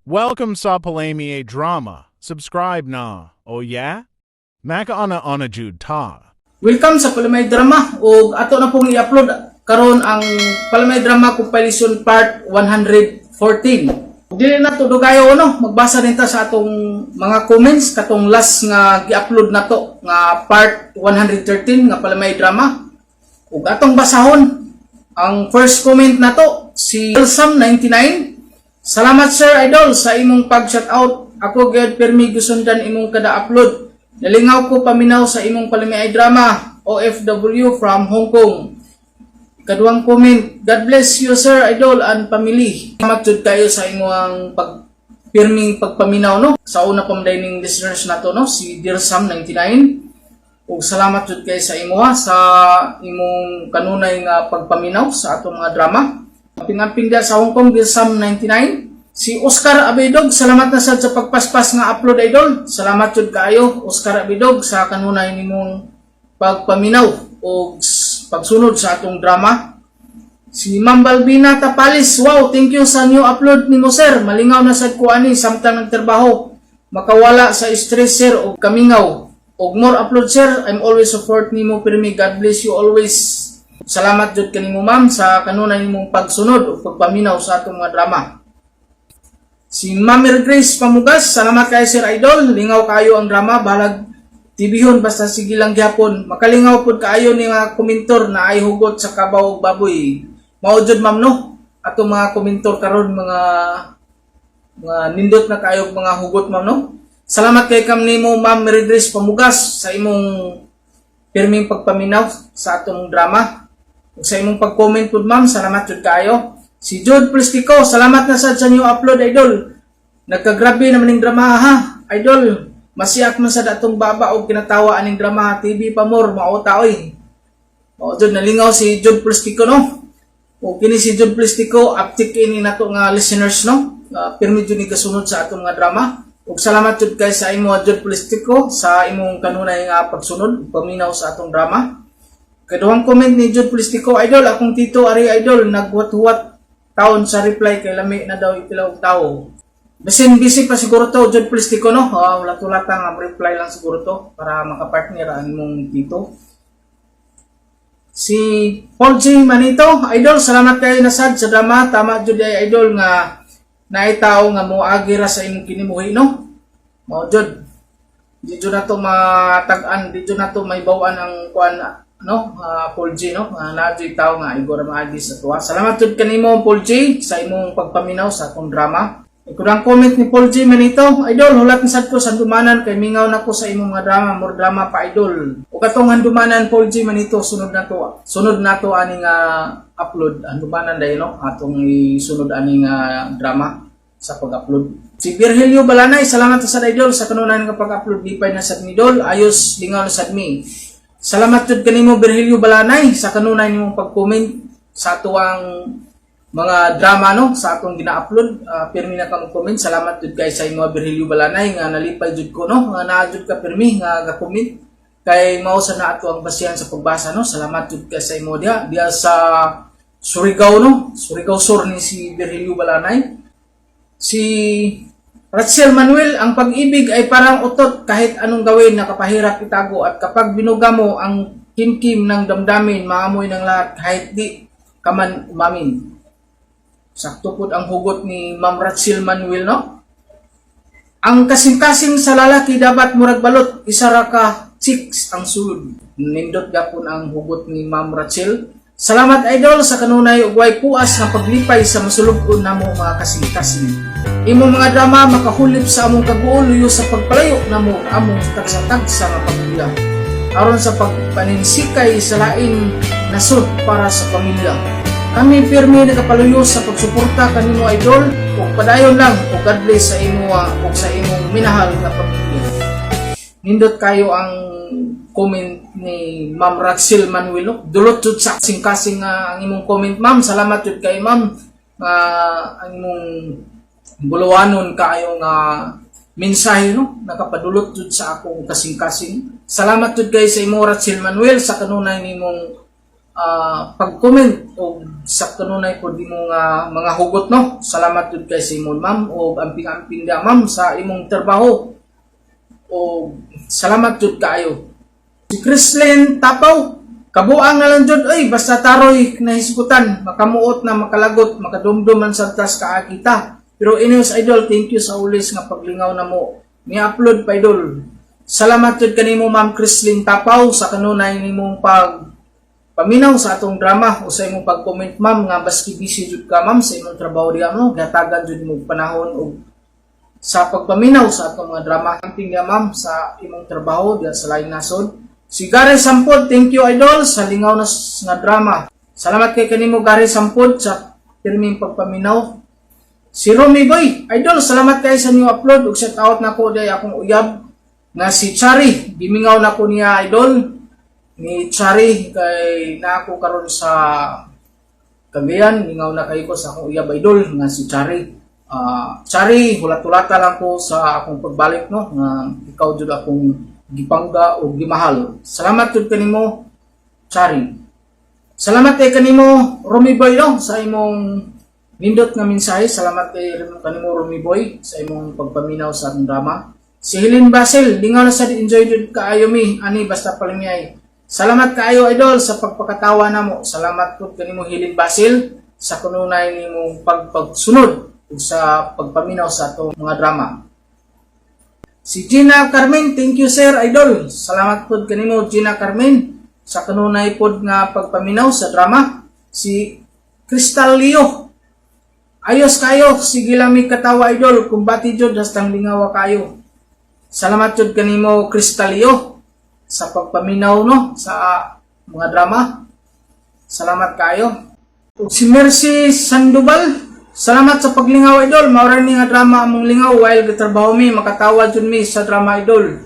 Welcome sa Palami Drama. Subscribe na. Oh yeah? Makauna-una jud ta. Welcome sa Palamay Drama ug ato na pong i-upload karon ang Palamay Drama Compilation Part 114. Ug dili na to dugayo, no, magbasa din ta sa atong mga comments katong last nga gi-upload nato nga part 113 nga Palamay Drama. Ug atong basahon ang first comment nato, si Sam99. "Salamat, Sir Idol, sa imong pag out. Ako gyud pirmi gusundan imong kada upload. Nalingaw ko paminaw sa imong Palamay Drama. OFW from Hong Kong." Kaduhang comment, "God bless you, Sir Idol and family." Salamat jud kayo sa imong pag pirming pagpaminaw, no. Sa una pa man ning listeners nato, no, si Dear Sam 99. Ug salamat jud kay sa imoha sa imong kanunay nga pagpaminaw sa atong mga drama. Amping-amping diya sa Hong Kong, Dear Sam 99. Si Oscar Abidog, "Salamat na sad sa pagpaspas nga upload, Idol." Salamat jud kaayo, Oscar Abidog, sa kanunay nimong pagpaminaw o pagsunod sa atong drama. Si Ma'am Balbina Tapalis, "Wow, thank you sa new upload nimo, sir. Malingaw na sad ko ani samtang nagtrabaho. Makawala sa stress, sir, og kamingaw. Og more upload, sir, I'm always support nimo pirmi. God bless you always." Salamat jud kanimo, ma'am, sa kanunay nimong pagsunod ug pagpaminaw sa atong mga drama. Si Ma'am Mary Grace Pamugas, "Salamat kay Sir Idol. Lingaw kayo ang drama, balag tibihon basta sige lang gyapon. Makalingaw pud kaayo ni mga komentor na ay hugot sa kabaw ug baboy." Mao jud, ma'am, no. Ato mga komentor karon mga nindot na kayo mga hugot, ma'am, no. Salamat kay kam nimo, Ma'am Mary Grace Pamugas, sa imong pirming pagpaminaw sa atong drama. Ug sa imong pag-comment pud, ma'am, salamat jud kaayo. Si Jude Plistico, "Salamat na sad sa new upload, Idol. Nagkagrabe naman ning drama ha, Idol. Masiak man sad atong baba og kinatawa aning drama. TV pa more, maota oy." O Jude, nalingaw si Jude Plistico, no. O kini si Jude Plistico, uptick ini nato nga listeners, no. Pirmi jud ni kasunod sa atong nga drama. Ug salamat jud kay sa imo, Jude Plistico, sa imong kanunay nga pagsunod, paminaw sa atong drama. Kaduhang comment ni Jude Plistico, "Idol, akong tito ari, Idol, naghuwat-huwat taon sa reply kay lami na daw ipila og tao." Basin busy pa siguro to, Jude Plistico, no? Wala tulata nga reply lang siguro to para makapartner ang imong tito. Si Paul J. Manito, "Idol, salamat kayo na sad sa drama. Tama jud ay, Idol, nga naay tao nga moagi ra sa imong kinimuhi, no?" Mao jud. Di jud nato matag-an, di jud nato mahibaw-an ang kuan, no, Paul G, no, naa juy tao nga igora maagi sa tuwa. Salamat jud kanimo, Paul G, sa imong pagpaminaw sa atong drama. Ikaduhang comment ni Paul G. Manito, "Idol, hulat ni sad ko sa handumanan kay mingaw na ko sa imong mga drama, more drama pa, Idol." Ug katong handumanan, Paul G. Manito, sunod na to. Sunod na to ani nga upload, handumanan dayon, no, atong isunod ani nga drama sa pag-upload. Si Virgilio Balanay, "Salamat sa Idol sa kanunan nga pag-upload. Lipay na sad mi, Idol, ayos lingaw na sad mi." Salamat jud kanimo, Virgilio Balanay, sa kanunay nimong pag-comment sa atuang mga drama, no, sa atong gina-upload. Pirmi na ka mo-comment. Salamat jud kay sa imo, Virgilio Balanay, nga nalipay jud ko, no, nga naa jud ka pirmi nga ga-comment kay mao sa na ato ang basihan sa pagbasa, no. Salamat jud kay sa imo diha diha sa Surigao, no. Surigao Sur ni si Virgilio Balanay. Si Ratzel Manuel, "Ang pag-ibig ay parang utot, kahit anong gawin, nakapahirap itago, at kapag binuga mo ang kimkim ng damdamin, maamoy ng lahat kahit di ka man umamin." Sakto pud ang hugot ni Ma'am Ratzel Manuel, no? "Ang kasing-kasing sa lalaki dapat murag balot, isa ra ka chicks ang sulod." Nindot gapon ang hugot ni Ma'am Rachel. "Salamat, Idol, sa kanunay ug way puas nga paglipay sa masulub-on namo mga kasing-kasing. Imong mga drama makahulip sa among kaguol luyo sa pagpalayo namo among tagsa-tagsa nga pamilya. Aron sa pagpaninsikay sa lain nasod para sa pamilya. Kami pirmi nagapaluyo sa pagsuporta kanimo, Idol, ug padayon lang ug God bless sa imo ug sa imong minahal nga pamilya." Nindot kayo ang comment ni Ma'am Ratsil Manuel, no? Dulot jud sa kasing-kasing nga ang imong comment, ma'am. Salamat jud kay ma'am nga ang imong bulawanon kaayo nga mensahe, no, nakapadulot jud sa akong kasing-kasing. Salamat jud kay sa imo, Ratsil Manuel, sa kanunay nimong pag-comment o sa kanunay po di mo nga mga hugot, no. Salamat jud kay Simon, ma'am, o amping-amping da, ma'am, sa imong trabaho o salamat jud kaayo. Si Chrislyn Tapaw, kabuang na lang jud oy, basta taroy nahisgutan, makamuot na, makalagot, makadumdum man sa tas kaakita. Pero anyways, idol, thank you sa ulis nga paglingaw na mo. Ni-upload pa, idol. Salamat jud kanimo, Ma'am Chrislyn Tapaw, sa kanunay nimong pag paminaw sa atong drama o sa imong pag-comment, ma'am, nga baski busy jud ka, ma'am, sa imong trabaho diha, no, gatagan jud mo panahon og sa pagpaminaw sa atong mga drama. Amping niya, ma'am, sa imong trabaho diha sa laing nasod. Si Gary Sampod, thank you, idol, sa lingaw na nga drama. Salamat kay kanimo, Gary Sampod, sa pirming pagpaminaw. Si Romy Boy, idol, salamat kay sa new upload ug shout out nako day akong uyab nga si Chari. Gimingaw nako niya, idol, ni Chari kay na ako karon sa Cagayan, mingaw na kayo ko sa akong uyab, idol, nga si Chari. Chari, hulat-hulata lang ko sa akong pagbalik, no, nga ikaw jud akong gipangga o gimahal. Salamat jud kanimo, Chari. Salamat kay kanimo, Romy Boy, no, sa imong nindot nga mensahe. Salamat kay kanimo, Romy Boy, sa imong pagpaminaw sa atong drama. Si Helen Basil, lingaw na sad, enjoy jud kaayo mi ani basta palingay. Salamat kaayo, idol, sa pagpakatawa namo. Salamat pud kanimo, Helen Basil, sa kanunay nimong pagpagsunod ug sa pagpaminaw sa atong mga drama. Si Gina Carmen, thank you, sir, idol. Salamat pud kanimo, Gina Carmen, sa kanunay pod nga pagpaminaw sa drama. Si Crystal Leo, ayos kayo, sige lang mi katawa, idol, kumbati jud hastang lingawa kayo. Salamat jud kanimo, Crystal Leo, sa pagpaminaw, no, sa mga drama. Salamat kayo. Ug si Mercy Sandoval, salamat sa paglingaw, idol. Mao ra ni nga drama among lingaw while gatrabaho mi, makatawa jud mi sa drama, idol.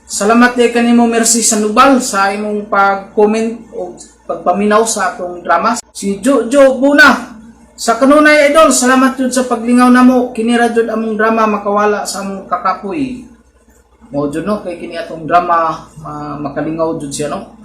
Salamat kay kanimo, Mercy Sandoval, sa imong pag-comment o pagpaminaw sa atong drama. Si Jojo Buna, sa kanunay, idol, salamat jud sa paglingaw namo. Kini ra jud among drama makawala sa among kakapoy. Mao jud, no, kay kini atong drama makalingaw jud siya, no.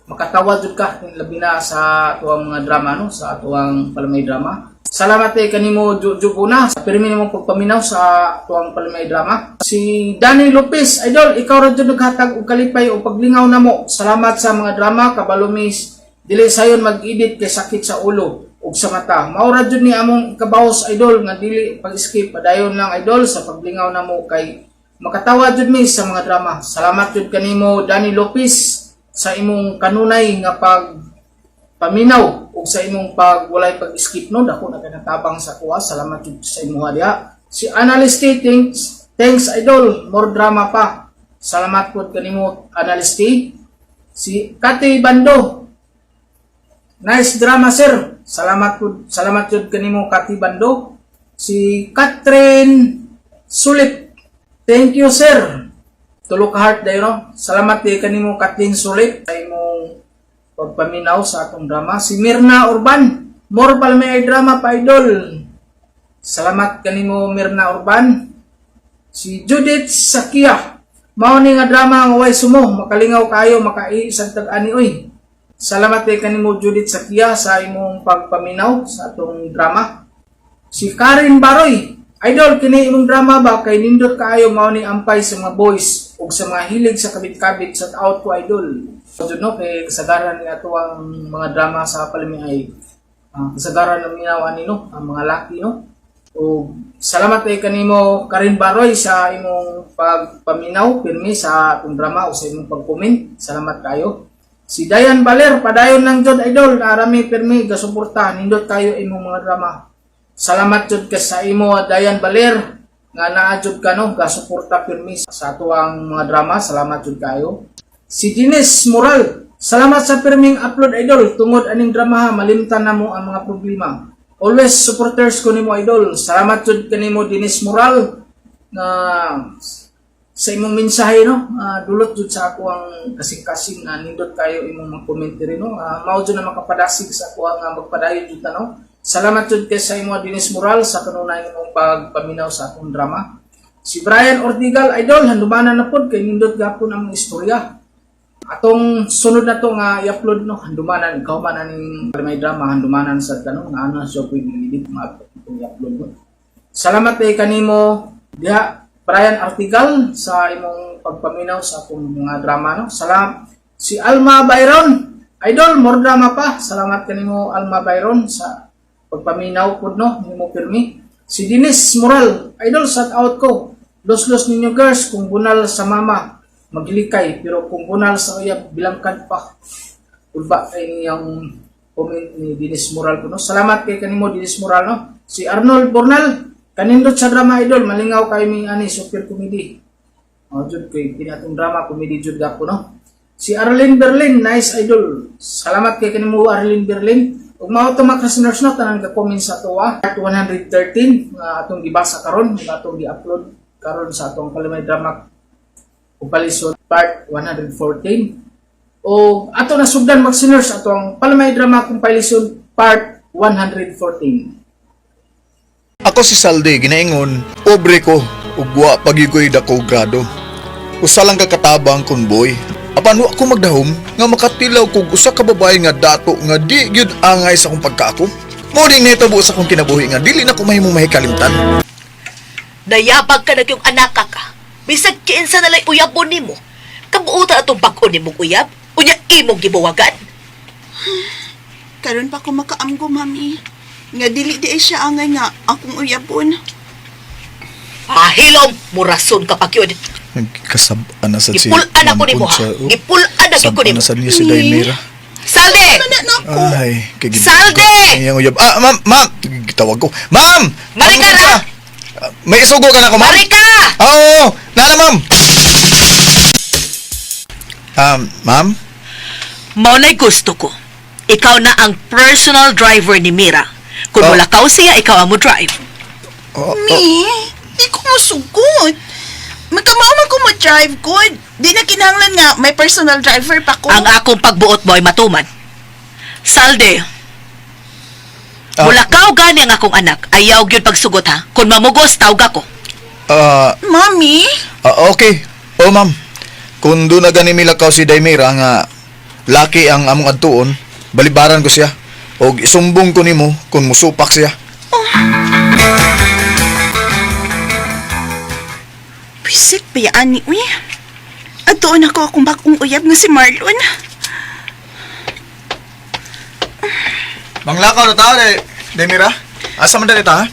Makatawa jud ka labi na sa atuang mga drama, no, sa atuang palamay drama. Salamat kay kanimo, Jojo Buna, sa pirmi nimong pagpaminaw sa atuang palamay drama. Si Danny Lopez, idol, ikaw ra jud naghatag og kalipay o paglingaw namo. Salamat sa mga drama, kabalo mis dili sayon mag-edit kay sakit sa ulo ug sa mata. Mao ra jud ni among ikabawas, idol, nga dili pag-skip, padayon lang, idol, sa paglingaw namo kay makatawa jud mi sa mga drama. Salamat jud kanimo, Danny Lopez, sa imong kanunay nga pag paminaw ug sa imong pag walay pag-skip, no. Dako na kanatabang sa kuha. Salamat jud sa imuha diha. Si Analyst T, thanks, thanks, idol, more drama pa. Salamat pud kanimo, Analyst T. Si Kate Bando, nice drama, sir. Salamat pud, salamat jud kanimo, Kate Bando. Si Catherine Sulit, thank you, sir. Tulo ka heart dayon, no. Salamat di kanimo, Kathleen Sulit, sa imong pagpaminaw sa atong drama. Si Mirna Urban, more palmay drama pa, idol. Salamat kanimo, Mirna Urban. Si Judith Sakia, mao ni nga drama nga way sumo, makalingaw kayo, makaiisag tag-ani oy. Salamat kay kanimo, Judith Sakia, sa imong pagpaminaw sa atong drama. Si Karen Baroy, idol, kini imong drama ba kay nindot kaayo, mao ni ampay sa mga boys ug sa mga hilig sa kabit-kabit, shout out ko, idol. So, no, kay kasagaran ni ato ang mga drama sa palimi ay kasagaran ng minaw ani, no, ang mga laki, no. O salamat kay kanimo, Karen Baroy, sa imong pagpaminaw pirmi sa atong drama o sa imong pag-comment. Salamat kayo. Si Dayan Baler, padayon lang jud, idol, arami pirmi gasuporta, nindot kayo imong mga drama. Salamat jud ka sa imo, Dayan Baler, nga naa jud ka, no, gasuporta pirmi sa atuang mga drama. Salamat jud kayo. Si Dines Moral, salamat sa pirming upload, idol. Tungod aning drama ha, malimtan na mo ang mga problema. Always supporters ko nimo, idol. Salamat jud kanimo, Dines Moral, na sa imong mensahe, no, dulot jud sa ako ang kasing-kasing na nindot kayo imong mga commentary, no, mao jud na makapadasig sa ako nga magpadayon jud ta, no. Salamat jud kay sa imo, Dines Moral, sa kanunay imong pagpaminaw sa akong drama. Si Brian Ortigal, idol, handumanan na pod kay nindot gapon ang istorya. Atong sunod na to nga i-upload no, handumanan ikaw man aning may drama handumanan sa tanong nga ano siya pwede edit nga atong i-upload no. Salamat kay kanimo diha Brian Artigal sa imong pagpaminaw sa akong mga drama no. Salam si Alma Byron. Idol, more drama pa. Salamat kanimo Alma Byron sa pagpaminaw pud no nimo pirmi. Si Denise Moral, idol shout out ko. Los-los ninyo girls kung bunal sa mama maglikay pero kung bunal sa uyab bilangkan pa. Ulba kay niyang comment ni Denise Moral po, no. Salamat kay kanimo Denise Moral no. Si Arnold Bornal, kanindot sa drama idol, malingaw kay mi ani super comedy. Oh, jud kay pinatong drama comedy jud gako no. Si Arlene Berlin, nice idol. Salamat kay kanimo Arlene Berlin. Ug mao to mga listeners no, tanan ka comment sa tuwa. Part 113 nga atong gibasa karon, nga atong gi-upload karon sa atong Kalimay Drama Compilation Part 114. O ato na sugdan mga listeners atong Palamay Drama Compilation Part 114. Ako si Saldi, ginaingon, pobre ko, ug wa pa gyud ko'y dako grado. Usa lang ka katabang convoy. Apan wa ko magdahom nga makatilaw kog usa ka babae nga dato nga di gyud angay sa akong pagkaako. Mao ning nahitabo sa akong kinabuhi nga dili na ko mahimong mahikalimtan. Nayabag ka na yung anak ka. Bisag kiinsa na lay uyabon nimo. Kabuutan atong bag-o nimong uyab, unya imong gibuwagan. Karon pa ko makaamgo, mami. Nga dili di ay siya angay nga akong uyabon. Pahilom, murason ka pa gyud. Nagkasab-an na sad si Gipulaan ako nimo ha. oh. Gipulaan na gyud ko nimo. Sad niya si Daimira. Salde! Mana na ako. Ay, kay Saldi! Ang uyab. Ah, ma'am, ma'am, gitawag ko. Ma'am! Marika Ma'am, ra! Ah, may isugo ka na ko, ma'am? Marika! Oo, nana, ma'am. Ma'am? Mao na'y gusto ko. Ikaw na ang personal driver ni Mira. Kung Oh. wala ka siya, ikaw ang mo drive. Oh, oh, Mi, di ko musugot. Magkamao man ko mo-drive good. Di na kinahanglan nga may personal driver pa ko. Ang akong pagbuot mo ay matuman. Salde, ah, mulakaw gani ang akong anak. Ayaw gyud pagsugot ha. Kung mamugos, tawga ko. ah, Mami, ah, okay. Oh, ma'am. Kung doon na gani milakaw si Daimira nga laki ang among adtuon, balibaran ko siya. Og isumbong ko nimo kung musupak siya. pisit ba yan ni uy? Atuon ako akong bagong uyab nga si Marlon. Manglakaw na tao, Daimira. Asa man dali ta, ha?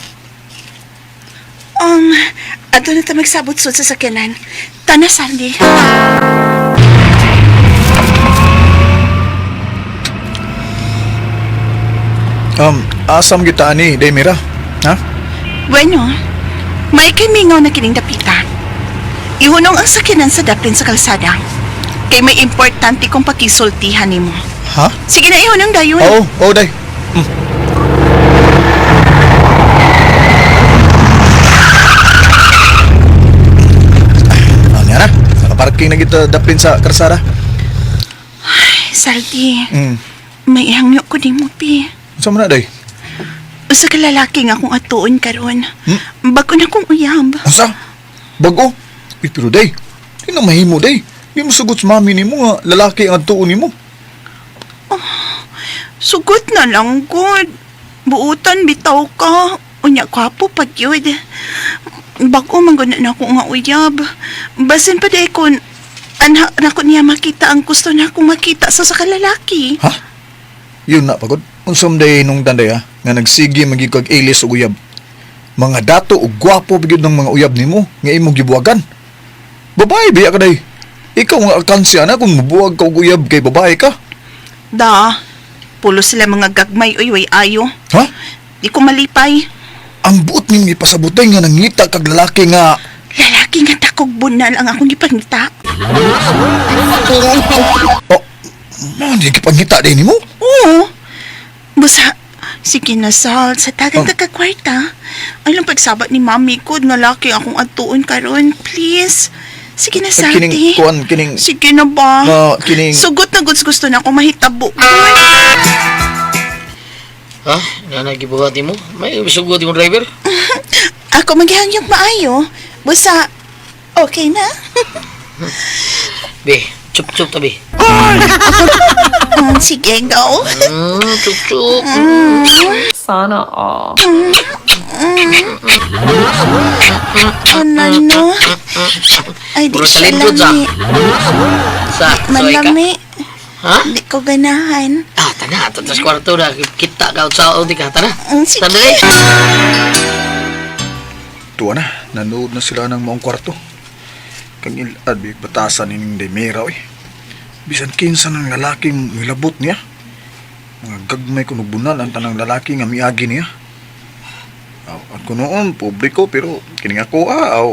Ato na ta magsabot sud sa sakyanan. Tana, Sandy. Asam kita ani, Daimira? Ha? Bueno, may kimingaw na kining dapita. Ihunong ang sakyanan sa dapin sa kalsada. Kay may importante kong pakisultihan nimo. Ha? Sige na, ihunong dayon. Oo, oo, day. Mm. Ano yan, ha? Nakaparking na kita daplin sa karsada. Saldi, Mm. may ihangyo ko nimo, pi. Saan mo na, day? Usa ka lalaki nga akong atuon karon. Hmm? Bago na kong uyab. Asa? Bago? Uy, pero day, di na mahimo, day. Di mo sugot sa mami nimo nga lalaki ang adtuon nimo. Sugot na lang, god. Buutan bitaw ka. Unya kwapo pag yun. Bago man gud na ako nga uyab. Basin pa day kon anak na ko niya makita ang gusto na akong makita sa kalalaki. Ha? Yun na, pagod. Unsam day nung tanday, ha? Nga nagsige magig kag ilis og uyab. Mga dato og gwapo bigid ng mga uyab nimo nga imong gibuwagan. Babae biya ka day. Ikaw nga alkansya na kung mubuwag ka og uyab kay babae ka. Da, pulo sila mga gagmay uy way ayo. Ha? Di ko malipay. Ang buot ning ipasabotay nga nangita kag lalaki nga Lalaki nga takog bunal ang akong gipangita. oh, mo di gipangita day nimo. Oo. Basta, sige na Sal, sa tagang Oh. kwarta. Ay lang pagsabat ni mami ko, nga laki akong atuon karon, please. Sige na, Sal, Kining te. kuan kining Sige na ba? nga kining Sugot na gusto gusto na akong mahitabo. Ha? Nga na gibuhat mo? May sugot yung driver? Ako maghihangyog maayo. Basta, okay na? Be, chup-chup tabi. Sige, go. Chuk-chuk. Sana all. Ano, no? Ay, di Puro siya sa lingkod, sa. lami. Sa, soy ka. Malami. Ha? Di ko ganahan. Ah, tana. Tatas kwarto na. Kita ka sa di ka. Tana. Sige. Tana. Tuwa na, nanood na sila ng maong kwarto. Kang ilad, big batasan ining Demira, oy. Bisan kinsa ng lalaking milabot niya. Mga gagmay kunubunan ang tanang lalaki nga miagi niya. Aw, ako noon, publiko, pero kining ako, ah, aw,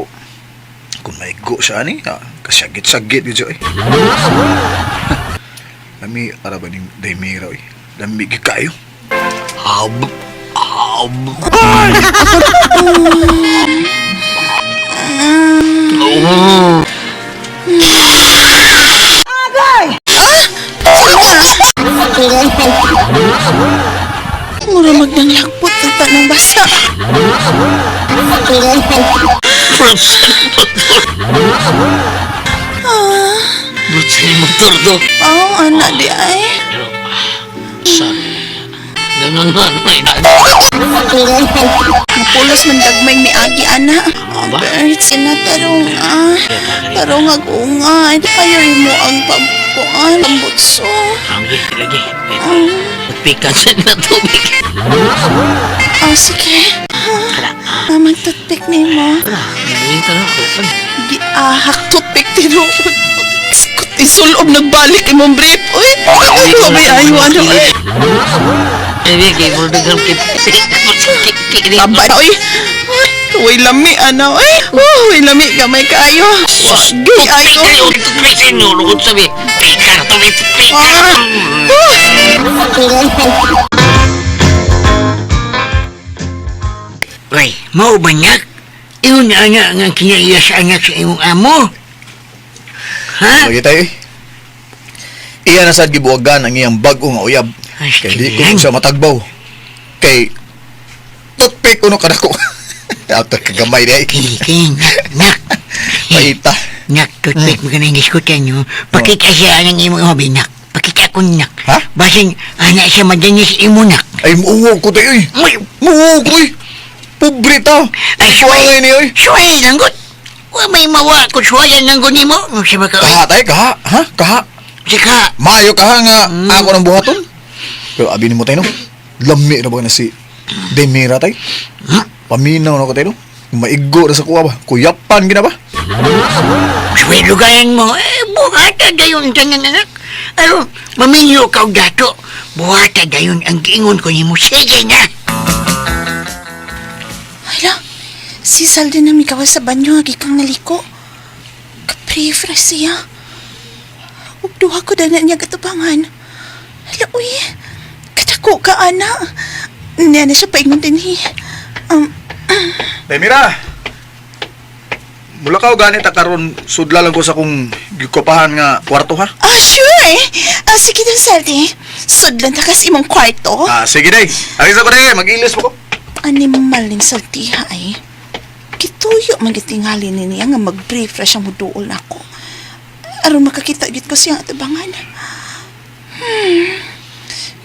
kung maigo siya ani, ah, kasyagit-sagit yun siya, eh. Lami, ara ba ning Demira, oy. Lami gikayo. Hab, hab. Mura magnanglakpot ang tanang basa. Butsa ni motor to. Oh, anak di ay. Pero, sa, ganun man, may Napulos man gagmay ni Agi, ana. Ba? Pero sina tarong ah. Tarong agungan. Ayaw mo ang pampuan. Pambutso. Lagi, lagi. Pikan sa na tubig. Oh, sige. Tara. Ah, magtutpik ni mo. Tara, nalita na ako. Giahak toothpick tinuod. Isulob nagbalik imong brief. Uy, may ayo ano eh. Eh, kay Murdagang kip. Taba oy. Uy, Uy, lami ano eh. Uy, lami gamay kaayo. Wagi ayo. Kayo, tubig sa inyo. Lukod sabi. Pika na tubig, pika. Uy, mao ba niya? Ingon na nga nga kinaiya sa anak sa imong amo. Ha? Lagi tayo eh. Iya na sad gibuwagan ang iyang bag-o nga uyab. Ay, Kay di ko kailan? siya matagbaw. Kay toothpick uno kadako. After kagamay di ay. Kini, kini, nak, nak. Paita. Nak, toothpick mo ka na diskutan nyo. Pakita siya ang imong hobi, nak. Pakita ko, nak. Ha? Basin, anak siya madanis imo, nak. Ay muuwo ko tayo eh. Uy, Muuwo ko eh. Pobre ta. Ay, suway. Suwangay ni oy. Suway lang gud. Wa may mawa ko suwayan lang gud nimo. Ano siya ba ka? Kaha tayo, kaha. Ha? Kaha. Sika. Maayo kaha nga ako ng buhaton. Pero abi nimo tayo no. Lami na ba na si Demira tayo? Paminaw na ko tayo no. Maigo na sa kuha ba? Kuyapan gina ba? Suway lugayan mo. Eh, buhata dayon tanan anak. Aron, maminyo ka og dato. Buhata dayon ang giingon ko nimo. Sige na. Hala, si Saldi na mikaw sa banyo, agi kang naliko. Kaprefra siya. Ug duha ko dana niya katubangan. Hala, uy. Kadako ka, ana. Niya na siya paingon din, hi. Demira! Mula ka ganit karon sudla lang ko sa kong gikopahan nga kwarto ha. Ah, sure. Ah, sige din, Saldi. Sudlan ta kas imong kwarto. Ah, sige day. Alis ako day, mag-ilis mo ko. Animal ning saltiha ay. Kituyo man gitingali ni niya nga mag-brief ra siya muduol nako. Aron makakita gyud ko siyang atubangan.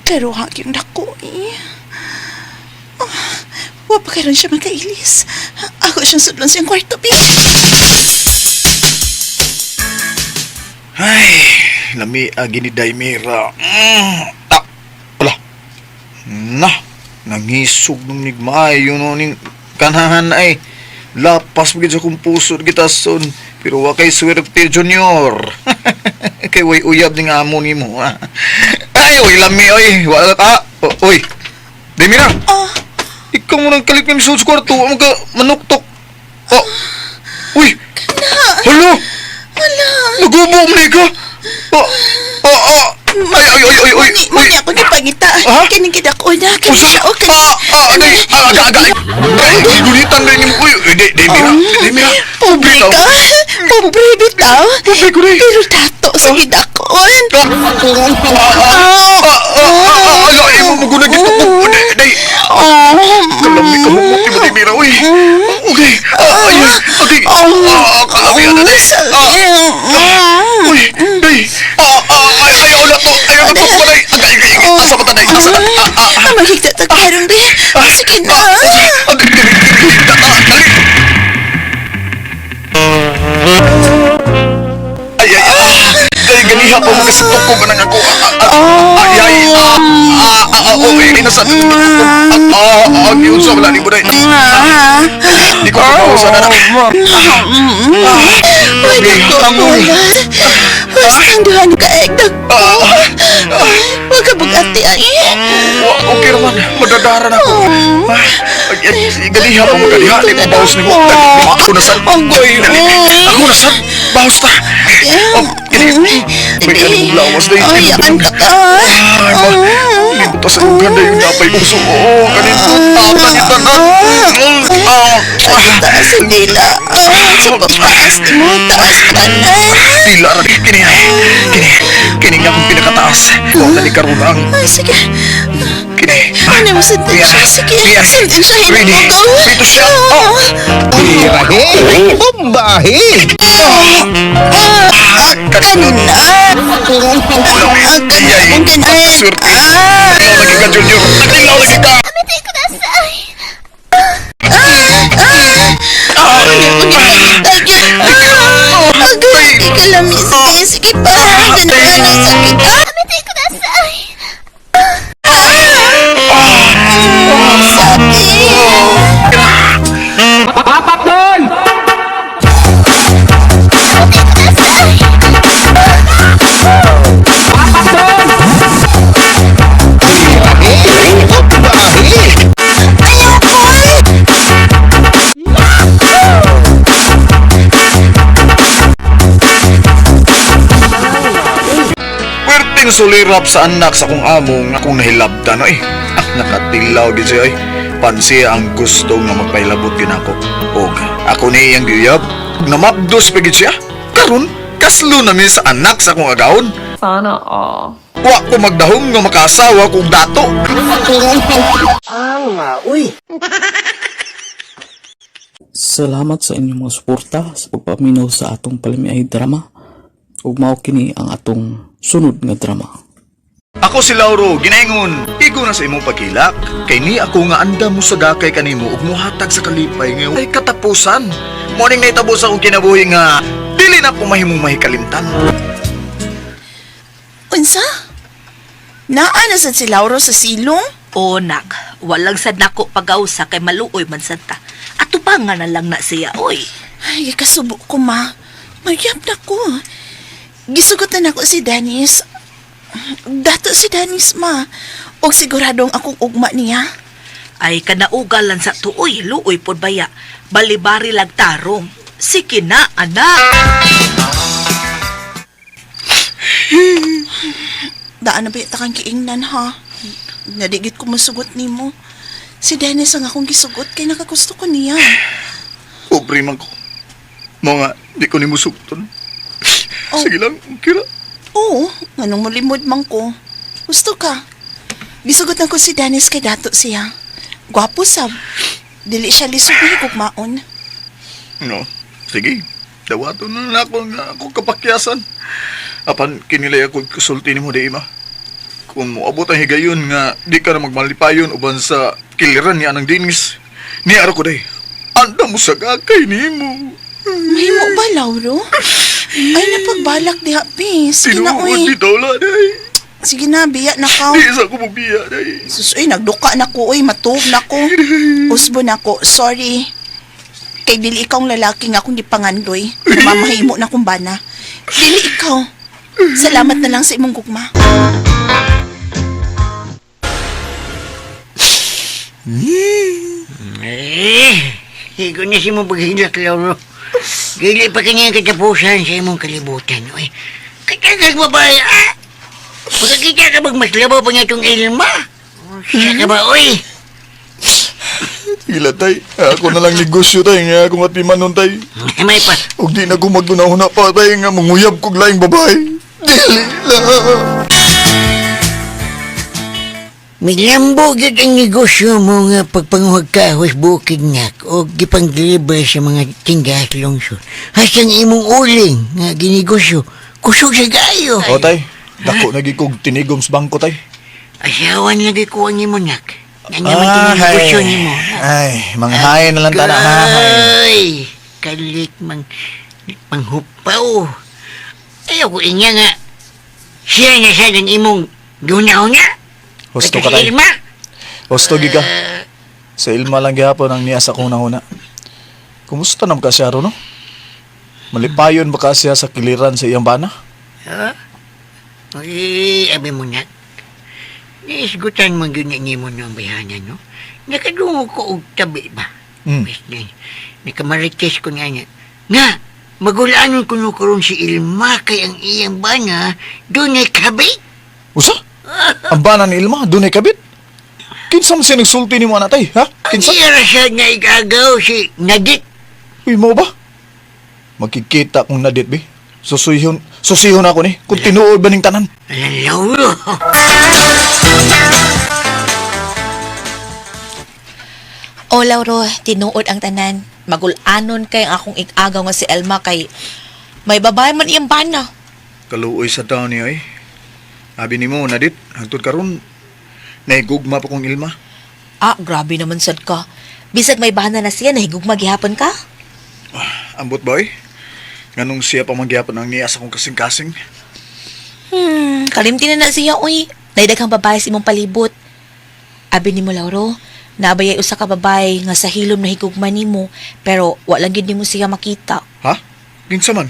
Pero ha yung dako eh. Oh, wa pa karon siya makailis. Ako siyang sudlan siyang kwarto, bi. Ay, lami agi ni Daimira. Ah, wala. Na, nangisog nung nigmaayo no ning kanahan ay. Lapas mo gid sa kong puso gitason. Pero wa kay swerte junior. Kay way uyab ning amo nimo. Ah. Ay, oy lami oy. Wala ka. O, oy. Daimira. Ah, Ikaw mo nang kalit ng sa kwarto. Ang ka manuktok. Oh. Uy. Hala. wala. Nagubo mo na ka. Oh. Oh, oh. Ay, ay, ay, ay, ay. Mani, mani ako gipangita. Ha? Kaning gidako na, kani Usa? siya o kani. Ah, ah, ay, ah, aga, aga. Ay, gunitan rin mo. Uy, di, di, mira. Di, mira. Pobre ka. Pobre bitaw. Pobre ko rin. Pero dato sa gidakon. Ah, ah, ah, ah, ah, ala, ay, mo maguna gito ko. Di, di. Oh. Kalami ka mo, mo, di, mira, uy. Okay. Ah, ay, okay. Ah, kalami, ano, di. Ah, uy, di. Ah, ah, ay, Ay, asa? Ah, ah, Ah, maghigda ta karon be. Sige na. Ah, dali, dali, dali, dali. Ay, ay, ah! Dali, ganiha pa mo kasi tukog na ako. Ah, ah, ah, ay, ay, ah, ah, ah, ah, oh, eh, nasa ah, ah, ah, giunsa, wala ni mo dahil. Ah. Di ko kapausan na na. Ay, dako Ang- wala. Basta ang duha ka ay dako. Wag ka bugati ay. Wa, okay raman, madadara na ako. Ah, ay, ay, ganiha pa mo, ganiha, di ko bawas ni mo. Dali, ako na sad. Agoy, Dali, oy. ako na sad. Bawas ta. Oh, kini, may kalimong lawas na Ay, anta ka. Ay, ma. Libot sa lugar na yung napay uso. Oo, ganito. Tata ni tanan. Ah, ah. Taas ang dila. Ah, sa pagtaas mo, taas tanan. Dila ra kini. Kini, kini nga akong pinakataas. Wa na ni karon ang Ay, sige. kini. Ano mo sentensya? Sige, sentensyahin Ready. mo ko. Dito siya. Oh. Tirahe, bombahe. Ah, kanina. Ah, Ay, kanina. Kanina. Swerte. Ah. Naglaw lagi ka, Junior. Naglaw lagi ka. Agay, kalamis. Sige pa. Ganun ang sakit. Ah. Sakit. Tirahe, bombahe. Ayaw ko. Pwerteng sulirap sa anak sa akong amo nga akong nahilabtan oy. Ah, nakatilaw gid siya oy. Pansiya ang gusto nga magpahilabot gyud ako. Og ako ni iyang giyab. Namapdos pa gid siya. Karon kaslo na mi sa anak sa akong agawon. Sana all. Wa ko magdahom nga makaasawa kog dato. Salamat sa inyong mga suporta sa pagpaminaw sa atong palamiay drama. Ug mao kini ang atong sunod nga drama. Ako si Lauro, ginaingon, igo na sa imong pagkilak. Kay ni ako nga andam mo sa gakay kanimo ug muhatag sa kalipay ngayon ay katapusan. Morning na itabo sa akong kinabuhi nga dili na ko mahimong mahikalimtan. Unsa? Naa na sad si Lauro sa silong? O nak, walang sad nako pagawsa kay maluoy man sad ta. Ato pa nga na lang na siya, oy. Ay, kasubo ko, ma. Mayab na ko. Gisugot na nako si Dennis. Dato si Dennis, ma. Og siguradong akong ugma niya. Ay kanaugalan sa tuoy, luoy pod baya. Balibari lag tarong. Sige na, anak. Daan na ba yata kang giingnan, ha? Nadigit ko masugot nimo. Si Dennis ang akong gisugot kay nakagusto ko niya. Pobre man ko. Mga di ko nimo sugton. Oh. Sige lang, kira. Oo, nganong mulimod man ko. Gusto ka. Gisugot na ko si Dennis kay dato siya. Gwapo sab. Dili siya lisod ni higugmaon. No, sige. Dawato na lang ako nga ako kapakyasan. Apan kinilay ako kasulti nimo di ma. Kung moabot ang higayon nga di ka na magmalipayon uban sa kiliran ni anang dinis. Ni ara ko day. Anda mo sa gakay nimo. Mahimo ba, Lauro? Ay, napagbalak diha, pe. Sige na, Tinuod uy. bitaw la day. Sige na, biya na ka. Di sa ko mobiya day. Sus, uy, nagduka na ko, uy. Matuog na ko. Usbo na ko. Sorry. Kay dili ikaw ang lalaki nga akong gipangandoy. Mamahimo na kong bana. Dili ikaw. Salamat na lang sa imong gugma. Eh, higo na si mo paghilak, Lauro. Dili pa kanya katapusan sa imong kalibutan, oy. Katagag babae, ah! Pagkakita ka bang mas labaw pa nga itong ilma? Siya ka ba, oy? Hila tay, ako na lang negosyo tay nga akong atimanon tay. May pa. Ug di na ko magunahuna pa tay nga manguyab kog laing babae. Dili lang. Milambo gyud ang negosyo mo nga pagpanguhag ka sa bukid ngak o gipang-deliver sa mga tindahan sa lungsod. Hasang imong uling nga ginegosyo, kusog sa gayo. O tay, dako na gid kog tinigom sa bangko tay. Asawan lagi ko ang imo nak. Nga naman tinigusyo nimo. Ay, manghain na lang tana hay. Ay, kalit mang manghupaw. Ayaw ko inya nga. Siya na siya ng imong guna-una. Husto ka Kaya si tay. Ilma. Husto gi ka. Sa Ilma lang gihapon ang niya sa akong nahuna. Kumusta nam ka siya ron, no? Malipayon ba ka siya sa kiliran sa iyang bana? Ha? Ay, abi mo na. Naisgutan mo yun ni mo ng bayanan, no? Nakadungo ko og tabi ba? Bes na, nakamarites ko nga niya. Nga, magulaanon ko no karon si Ilma kay ang iyang bana doon ay kabit. Usa? Ang bana ni Ilma, dunay kabit? Kinsa man siya nagsulti nimo ana tay, ha? Ang Kinsa? iya ra siya nga igagaw si Nadit. Uy, mo ba? Magkikita kong Nadit, be. Susuyhon, susihon ako ni. Kung tinuod ba ning tanan? Alang Lauro. O Lauro, tinuod ang tanan. Magulanon kay ang akong igagaw nga si Elma kay may babae man iyang bana. Kaluoy sa taon niya, eh. Abi nimo, Nadit, hangtod karon naigugma pa kong Ilma. Ah, grabe naman sad ka. Bisag may bana na siya, nahigugma gihapon ka? Ambot ba, eh? Nganong siya pa mangyapon ang niya sa akong kasing-kasing? Kalimti na na siya, uy. Naidaghang babae sa imong palibot. Abi nimo Lauro, nabayay usa ka babae nga sa hilom na higugma nimo, pero wa lang gid nimo siya makita. Ha? Kinsa man?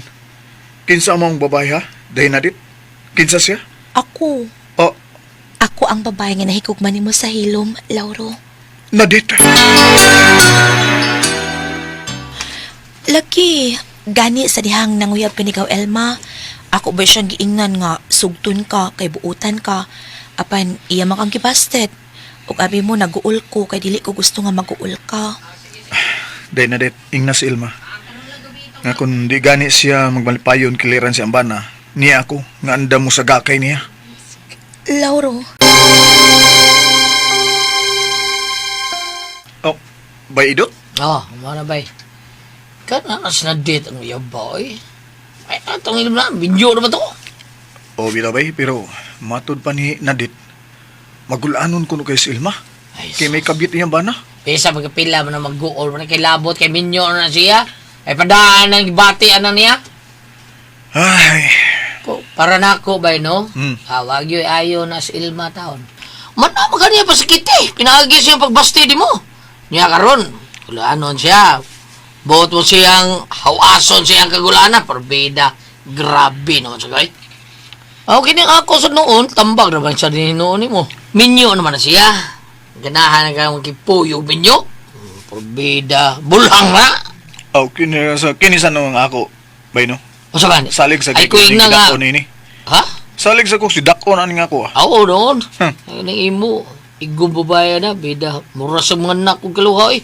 Kinsa among babae, ha? Dahil Nadit? Kinsa siya? Ako, Oh, ako ang babae nga nahigugma nimo sa hilom, Lauro. Nadit! Laki, gani sa dihang nanguyab ka ni Gaw Elma. Ako ba siyang giingnan nga sugtun ka kay buutan ka. Apan iya man kang gibasted. Ug abi mo naguol ko kay dili ko gusto nga maguol ka. Dahil Nadit, ingna si Ilma. Nga kung di gani siya magmalipayon kiliran si Ambana, niya ako, nga andam mo sa gakay niya. Lauro, Oh, bay idot? Oh, mana bay. Kana na sinadit ang uyab ba, oy. Ay, atong ilim na, binyo na ba to? O bitaw bay, pero matod pa ni Nadit, magulanon kuno kay si Ilma. Ay, Kay may kabit niyang bana. Pesa magkapila man na mag-guol man na kay labot kay minyo na siya. Ay padaan ang bati ana niya. Ay, Ko, para nako bay no. Ah, wag yo'y ayo na si Ilma taon. Man na maganiya pa sakit eh. Pinaagi siya pagbasti di mo. Niya karon, gulaanon siya. Buot mo siyang hawason siyang kagulana, perbida. Grabe naman sa gay. Okay kini ako sa noon, tambag naman siya din noon mo. Minyo naman na siya. Ganahan na kang magkipuyo minyo. Perbida, bulhang na. oh, kini sa kini sa nung ako, bay no. O sa man? Salig sa Ay, kuing na nga. Dako nini. Ha? Salig sa ko si dako na ni nga ako ah. Oo, noon. Ay, nang imo. Igong babae na, bida. Mura sa mga anak kong kaluha eh.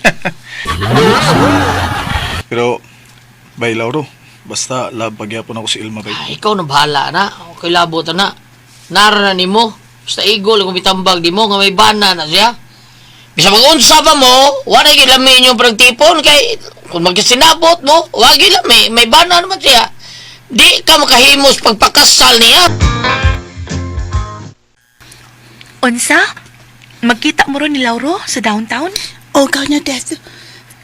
Pero bay Lauro, basta love pagyapon ako si Ilma bay. Ay, ikaw na bahala na. Okay, labot na. Nara na nimo. Basta igol kung bitambag di mo, nga may bana na siya. Bisa mag-unsa pa mo, wala gilami inyong pragtipon kay kung magkasinabot mo, wag gilami, may bana naman siya. Di ka makahimos pagpakasal niya. unsa? Magkita mo ron ni Lauro sa downtown? O, ikaw na, Death.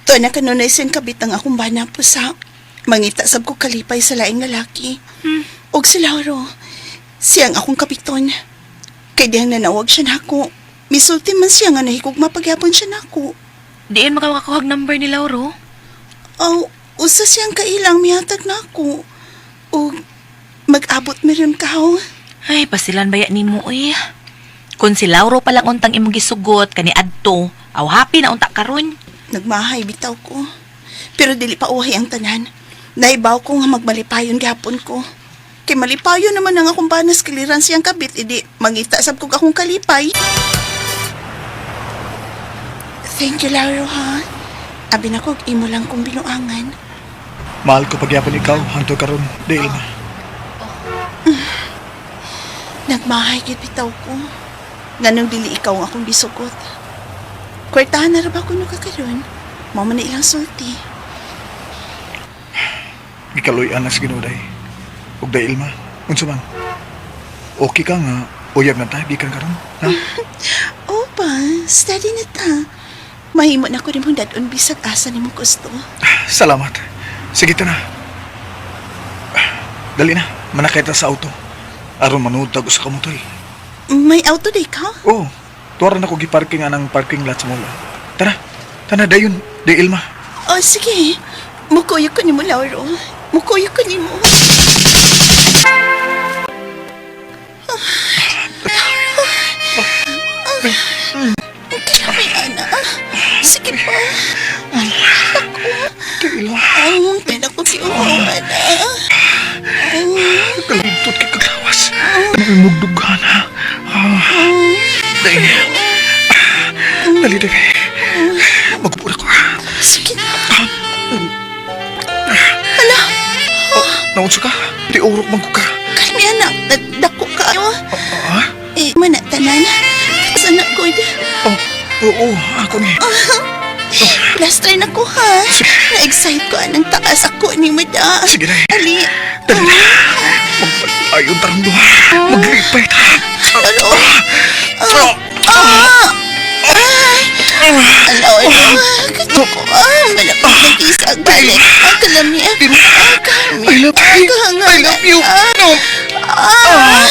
To na kanunay siyang kabit ang akong bana po sa mangita sab ko kalipay sa laing lalaki. Og si Lauro, siyang akong kapiton. Kay diyang nanawag siya nako. Misulti man siya nga nahikog mapagyapon siya nako. Diin makakakuhag number ni Lauro? Aw, usa siyang kailang mihatag nako. Og mag-abot meron ka haw. Ay, pasilan baya nimo uy. Kung si Lauro pa lang untang imong gisugot kani adto, aw happy na unta karon. Nagmahay bitaw ko. Pero dili pa uhay ang tanan. Naibaw ko nga magmalipayon gihapon ko. Kay malipayon naman ang akong banas kiliran siyang kabit, idi mangita sab kog akong kalipay. Thank you, Lauro, ha? Abi na kog imo lang kong binuangan. Mahal ko pagyapon ikaw hangtod karon, di Ilma. Nagmahay gid bitaw ko. Nganong dili ikaw ang akong gisugot. Kwartahan na ra ba kuno ka karon? Mao man na ilang sulti. Gikaluy-an na sa Ginoo day. Ug day Ilma, unsa man? Okay ka nga Uyab na tayo, bikan karon. Ha? Opa, steady na ta. Mahimo na ko nimong dadon bisag asa nimo gusto. Salamat. Sige ta na. Dali na, manakay ta sa auto. Aron manuod tag usa ka motor. May auto day ka? Oh, tuwara na ko giparking anang parking lot sa mall. Tara, tara dayon, day Ilma. Oh, sige. Mukuyo ko nimo, Lauro. Mukuyo ko nimo. Lauro. Kaya ana. Sige pa. Day Ilma, Ang pina ko si Uho, ana. kalugtot kay kaglawas. Ano mugdughan ha? Ah, day. Dali, dali. Magpura ko. Sige na. Naunsa ka? Di urok man ko ka. Kalmi, anak. Dako ka. Ah? Eh, mana tanan. Sana ko. Oh, oo, ako ni. Last try na ko, ha? Na-excite ko anang taas ako ni Mada. Sige na. Ali. Dali na. Magpalayon tarong duha. Maglipay ta. Lolo. Ah! Ah! Ay! Alaw, alaw. Gusto ko. Ah, malapit na kisa. Balik. Ah, kalami. Ah, kami. I love you. I love you. No. Ah!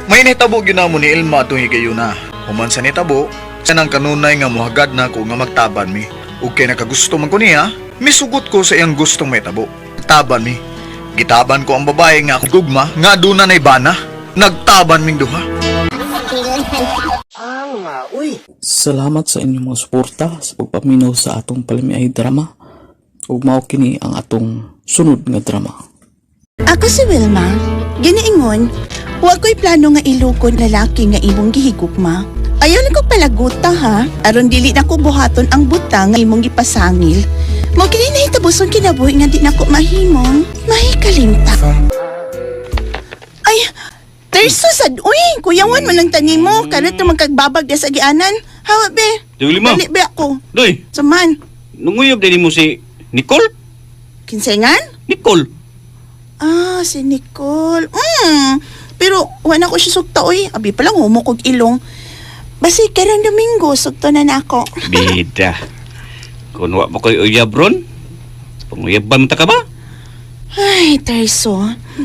May nahitabo gyud namo ni Ilma atong higayuna. Human sa nitabo, sa nang kanunay nga muhagad na ko nga magtaban mi. Ug kay nakagusto man ko niya, misugot ko sa iyang gustong mahitabo. Taban mi. Gitaban ko ang babae nga akong gugma nga aduna nay bana. Nagtaban ming duha. Salamat sa inyong mga suporta sa pagpaminaw sa atong palamiay drama. Ug mao kini ang atong sunod nga drama. Ako si Wilma. Giniingon, wa ko'y plano nga ilukon lalaki nga imong gihigugma. Ayaw na ko palaguta ha, aron dili na ko buhaton ang butang nga imong gipasangil. Mo kini nahitabuson kinabuhi nga di na ko mahimong mahikalimta. Ay, terso sad uy, kuyawan man lang tani mo, karon to magkagbabag sa gianan. Hawa be. Dili mo. Dali be ako. Doy, Saman, nunguyab din mo si Nicole? kinsengan? Nicole? Ah, si Nicole. Pero wala ko siya sugta oy. Abi pa lang humo kog ilong. Basi karong Domingo sugto na nako. Bida. Kung wa pa ko'y uyab ron, panguyaban ta ka ba? Ay, Terso.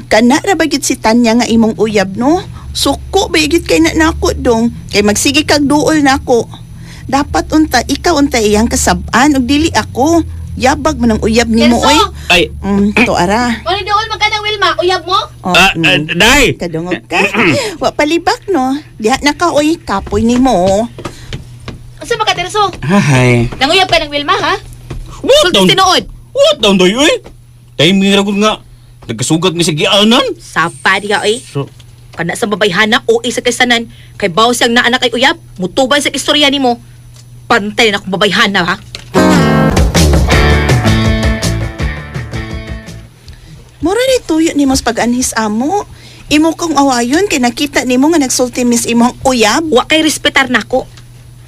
Kana ra ba gyud si Tanya nga imong uyab no? Suko ba gyud kay na nako dong. Kay magsige kag duol nako. Dapat unta ikaw unta iyang kasab-an ug dili ako. Yabag man ang uyab nimo oy. Ay, To ara. Wala dool man ka ng Wilma, uyab mo? Oh, ah, ah, day! Kadungog ka. Wa palibak no. Diha na ka oy, kapoy nimo. Asa ba ka, Terso? Hay. Nanguyab ka ng Wilma, ha? What down? Sulti tinuod. What down, doy, uy? Timing ra gud nga. Nagkasugat ni sa gianan. Sapa di ka oy. So, Kana sa babayhana o sa kasanan kay bawo siyang naanak kay uyab, mutubay sa istorya nimo. Pantay na akong babayhana ha. Mura ni tuyo nimo sa pag-anhis amo. Imo kong awayon kay nakita nimo nga nagsulti mis imong uyab. Wa kay respetar nako.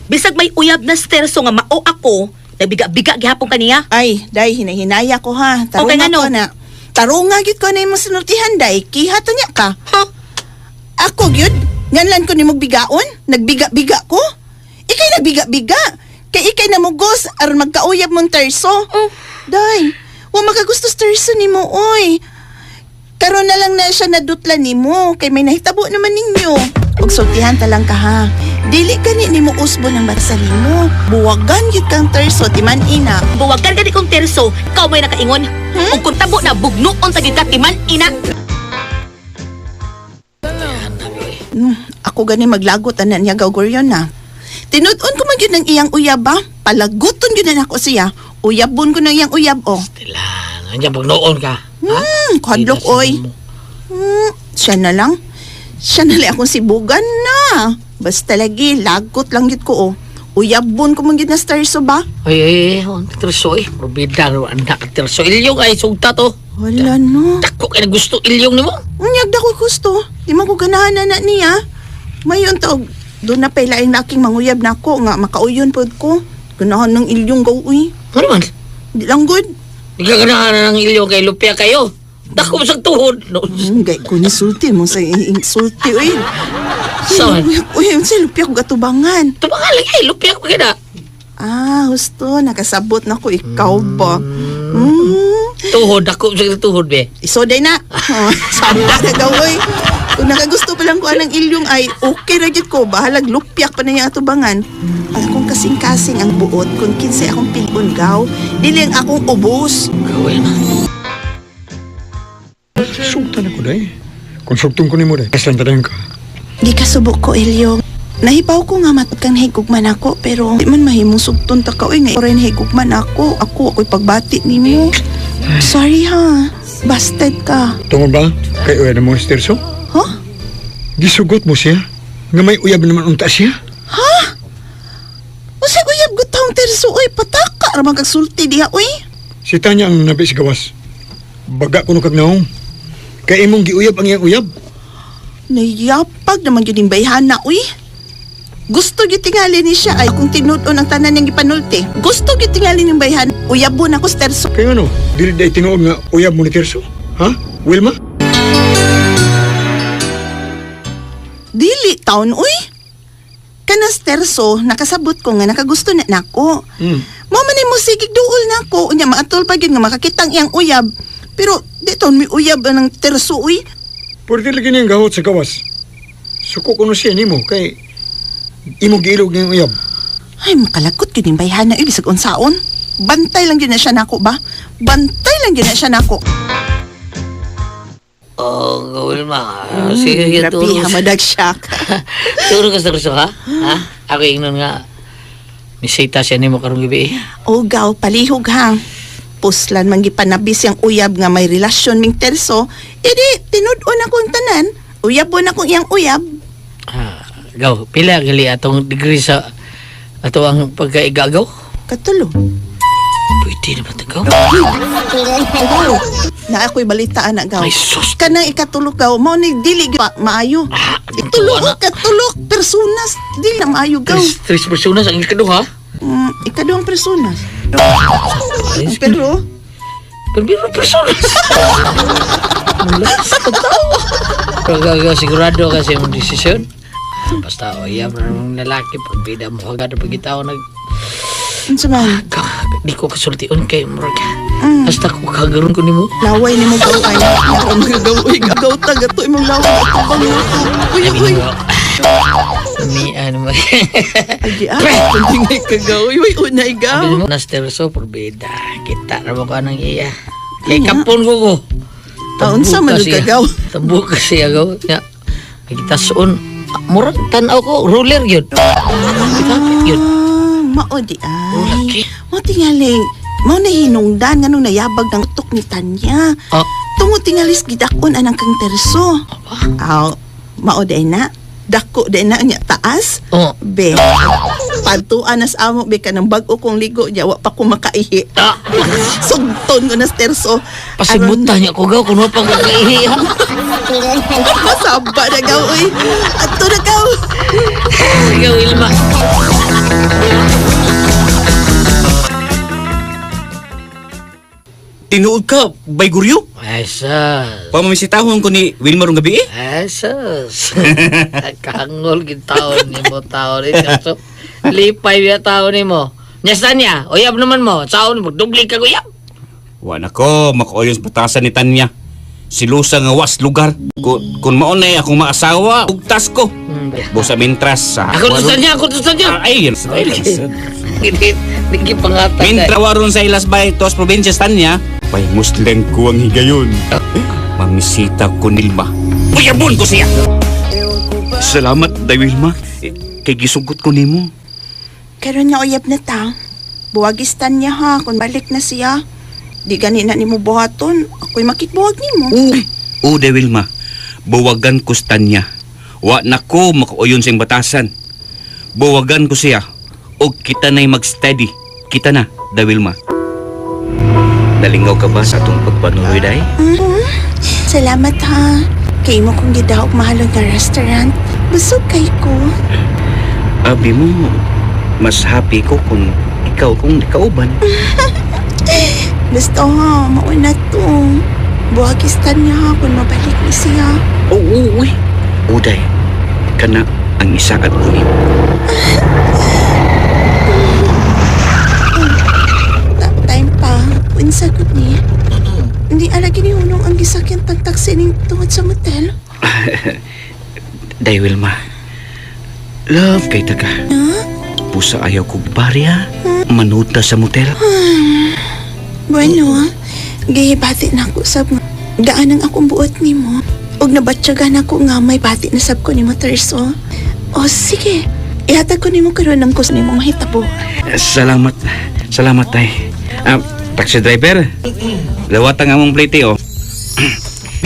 Bisag may uyab na sterso nga mao ako, nagbiga-biga gihapon kaniya. Ay, day hinahinaya ko ha. Tarunga Okay, ngano? ko na. Tarunga gyud ko na imong sinultihan day. Kiha to niya ka. Ha? Ako gyud nganlan ko nimo bigaon? Nagbiga-biga ko? Ikay nagbiga-biga. Kay ikay namugos aron magkauyab mong terso. Oh. Day, wa makagusto sa terso nimo oy. Karon na lang na siya nadutla nimo kay may nahitabo naman ninyo. Ug sultihan ta lang ka ha. Dili gani nimo usbo ng batsa nimo. Buwagan gyud kang terso timan ina. Buwagan gani kong terso, ikaw may nakaingon. Hmm? Ug kung tabo na bugnuon sa gid ka timan ina. Ako gani maglagot ana niya gawgoryon na. Tinud-on ko man gyud ng iyang uyab ba? Palaguton gyud na nako siya. Uyabon ko ng iyang uyab oh. Tilang, andiyan pag noon ka. Ha? Kadlok Bida sa oy. mo. Siya na lang. Siya na lang akong sibugan na. Basta lagi, lagot lang gyud ko oh. Uyabon ko man gyud na starso ba? Ay, ay, ay, ang terso eh. Probida, anak terso. Ilyong ay, sugta to. Wala no. Dako kay gusto ilyong nimo. Unyag da ko gusto. Di man ko ganahan na na niya. Mayon to, doon na pa'y laing laking manguyab na ako nga makauyon pod ko. Ganahan ng ilyong gaw uy. Ano man? Di lang good. Ikaw na ng ilyo kay lupya kayo. Dako sa tuhod. No. Gay ko ni sulti mo sa insulti oy. Saan? Uy, unsa lupya ko gatubangan? Tubangan lagi, lupya ko kina. Ah, husto nakasabot na ko ikaw ba. Tuhod, dako sa tuhod be. Isoday na. Oh, Sama na daw oy. Kung nakagusto pa lang ko anang ilyong ay okay ra gyud ko bahalag lupyak pa na niyang atubangan. Ang akong kasing-kasing ang buot kung kinsay akong pilion gaw, dili ang akong ubos. Gawin na. Sugtan ako, day. Kung sugtong ko nimo, day, kaslan tadan ka. Gikasubo ko, Ilyong. Nahibaw ko nga matod kang nahigugman ako, pero di man mahimong sugton ta ka, oy, nga rin nahigugman ako. Ako, ako'y pagbati nimo. Sorry ha, busted ka. Tungod ba kay uyab na mo si Tirso? Huh? Gisugot mo siya? Nga may uyab naman unta siya? Ha? Usay uyab gutong terso, oy, pataka, ramang kagsulti diha, oy. Si Tanya ang nabi sa gawas. Baga kuno kag naong. Kay imong giuyab ang iyang uyab. Nayapag naman yun yung bayhana, uy. Gusto gyud tingali ni siya ay kung tinud-on ang tanan niyang gipanulti. Gusto gyud tingali ning bayhana. Uyabon ako sa terso. Kay ano, dili day tinuod nga uyab mo ni Tirso? Ha? Wilma? Dili taon, uy. Kanas terso, nakasabot ko nga nakagusto na nako. Mo man mo sigig duol nako, unya maatol pa gyud nga makakitang iyang uyab. Pero di taon may uyab ang terso, uy. Pwede lagi niyang gahot sa gawas. Suko kuno siya nimo kay imong giilog niyang uyab. Ay, makalagot gyud ning bayhana, uy, bisag unsaon. Bantay lang gyud na siya nako ba? Bantay lang gyud na siya nako. Oh, gawin ma. Sige, sige, Grabe, turo. hamadag siya. Turo ka sa ruso, ha? Ha? Ako ingnon nga. Misita siya nimo karong gabi. eh. O gaw, palihog ha. Puslan man gipanabis yang uyab nga may relasyon ming terso, edi tinud-on akong tanan. Uyabon akong iyang uyab. Ah, gaw, pila gali atong degree sa ato ang pagkaigagaw? Katulo. Pwede na ba ito, gaw? Na ako'y balitaan na gaw. Ay, sus. Kanang ikatulok gaw, mao ni dili gyud pa maayo. Itulo katulok personas dili na maayo gaw. Tres personas ang ikaduha. Ikaduhang personas. Pero Pero personas. Wala sa tao. Pero sigurado kasi mong desisyon. Basta, o iya, ng lalaki, pagbida mo agad pag itaw nag... Unsa man? Di ko kasultion kay murag. Basta ko kagaron ko nimo. Laway nimo gaw ay. Ako mga gaw uy, gaw ta gato imong laway ato bang Uy uy. Ni ano mo. Agi ah, kunting kagaw uy, uy unay gaw. Sabi mo, Nasterso, porbida. Kita na mo ka ng iya. Kay kapon ko ko. Taon sa man Tambuka siya. kagaw. Tambuka siya gaw. Ya. Kita suon. Murag tanaw ko, ruler yun. Kita yun. Ah, mao di ay. Mao tingali, mao na hinungdan nganong nayabag ng utok ni Tanya. Ah. Tungod tingalis gidakon anang kang terso. Aw, mao di ay na. Dako di na niya taas. Oh. Be. Pantuan nas amo be kanang bag-o kong ligo niya wa pa ko makaihi. Ah. Sugton ko nas terso. Pasimutan niya ko gaw kung pa kakaihi. ha? Masaba na gaw oy. Ato na gaw. Sige, Wilma. Tinuod ka, Bayguryo? Ay, sus. Pamamisitahon ko ni Wilma rong gabi eh. Ay, sus. Kangol gid taon nimo taon ni Terso. Lipay biya taon nimo. Nyasta niya, uyab naman mo. Saon mo, dubli ka uyab. Wa na ko, makauyon sa batasan ni Tanya. Silusa nga was lugar. Kung maunay akong maasawa, ugtas ko. Busa mintras sa... Ako to niya, ako to niya. Ay, yun. Nigi pangatag. Mintra waron sa ilas bay tos probinsya Tanya. Pay muslim ko ang higayon. Mamisita ko nilma. Uyabon ko siya. Salamat, Day Wilma. Eh, kay gisugot ko nimo. Karon nga uyab na ta. Buwagistan niya ha kung balik na siya. Di gani na nimo buhaton. Ako'y makitbuwag nimo. O, Day Wilma. Buwagan ko sa Tanya. Wa na ko makauyon sa iyong batasan. Buwagan ko siya. O kita na'y mag-steady. Kita na, Day Wilma. Nalingaw ka ba sa atong pagpanuroy, Day? Mhm. Salamat ha. Kay mo kong gidahog mahalon nga restaurant. Busog kay ko. Abi mo, mas happy ko kung ikaw kung kauban. Basta ha, mauna to. Buhagistan niya ha kung mabalik ni siya. Oo, uy. Uday, kana ang isakad ko ni. Time pa, unsa gud ni. Hindi alagi ni Hunong ang gisakyan tag taxi ning tungod sa motel. Day, Wilma. Love kay taga. Pusa ayaw kog barya. Manuta sa motel. Bueno, gihibati na ako sab nga gaan ang akong buot nimo. Ug nabatsyagan ako nga may bati na sab ko nimo Terso. O sige, ihatag ko nimo karon ang kus nimo mahitabo. Salamat. Salamat, tay. Ah, taxi driver. Lawat ang among plate, oh.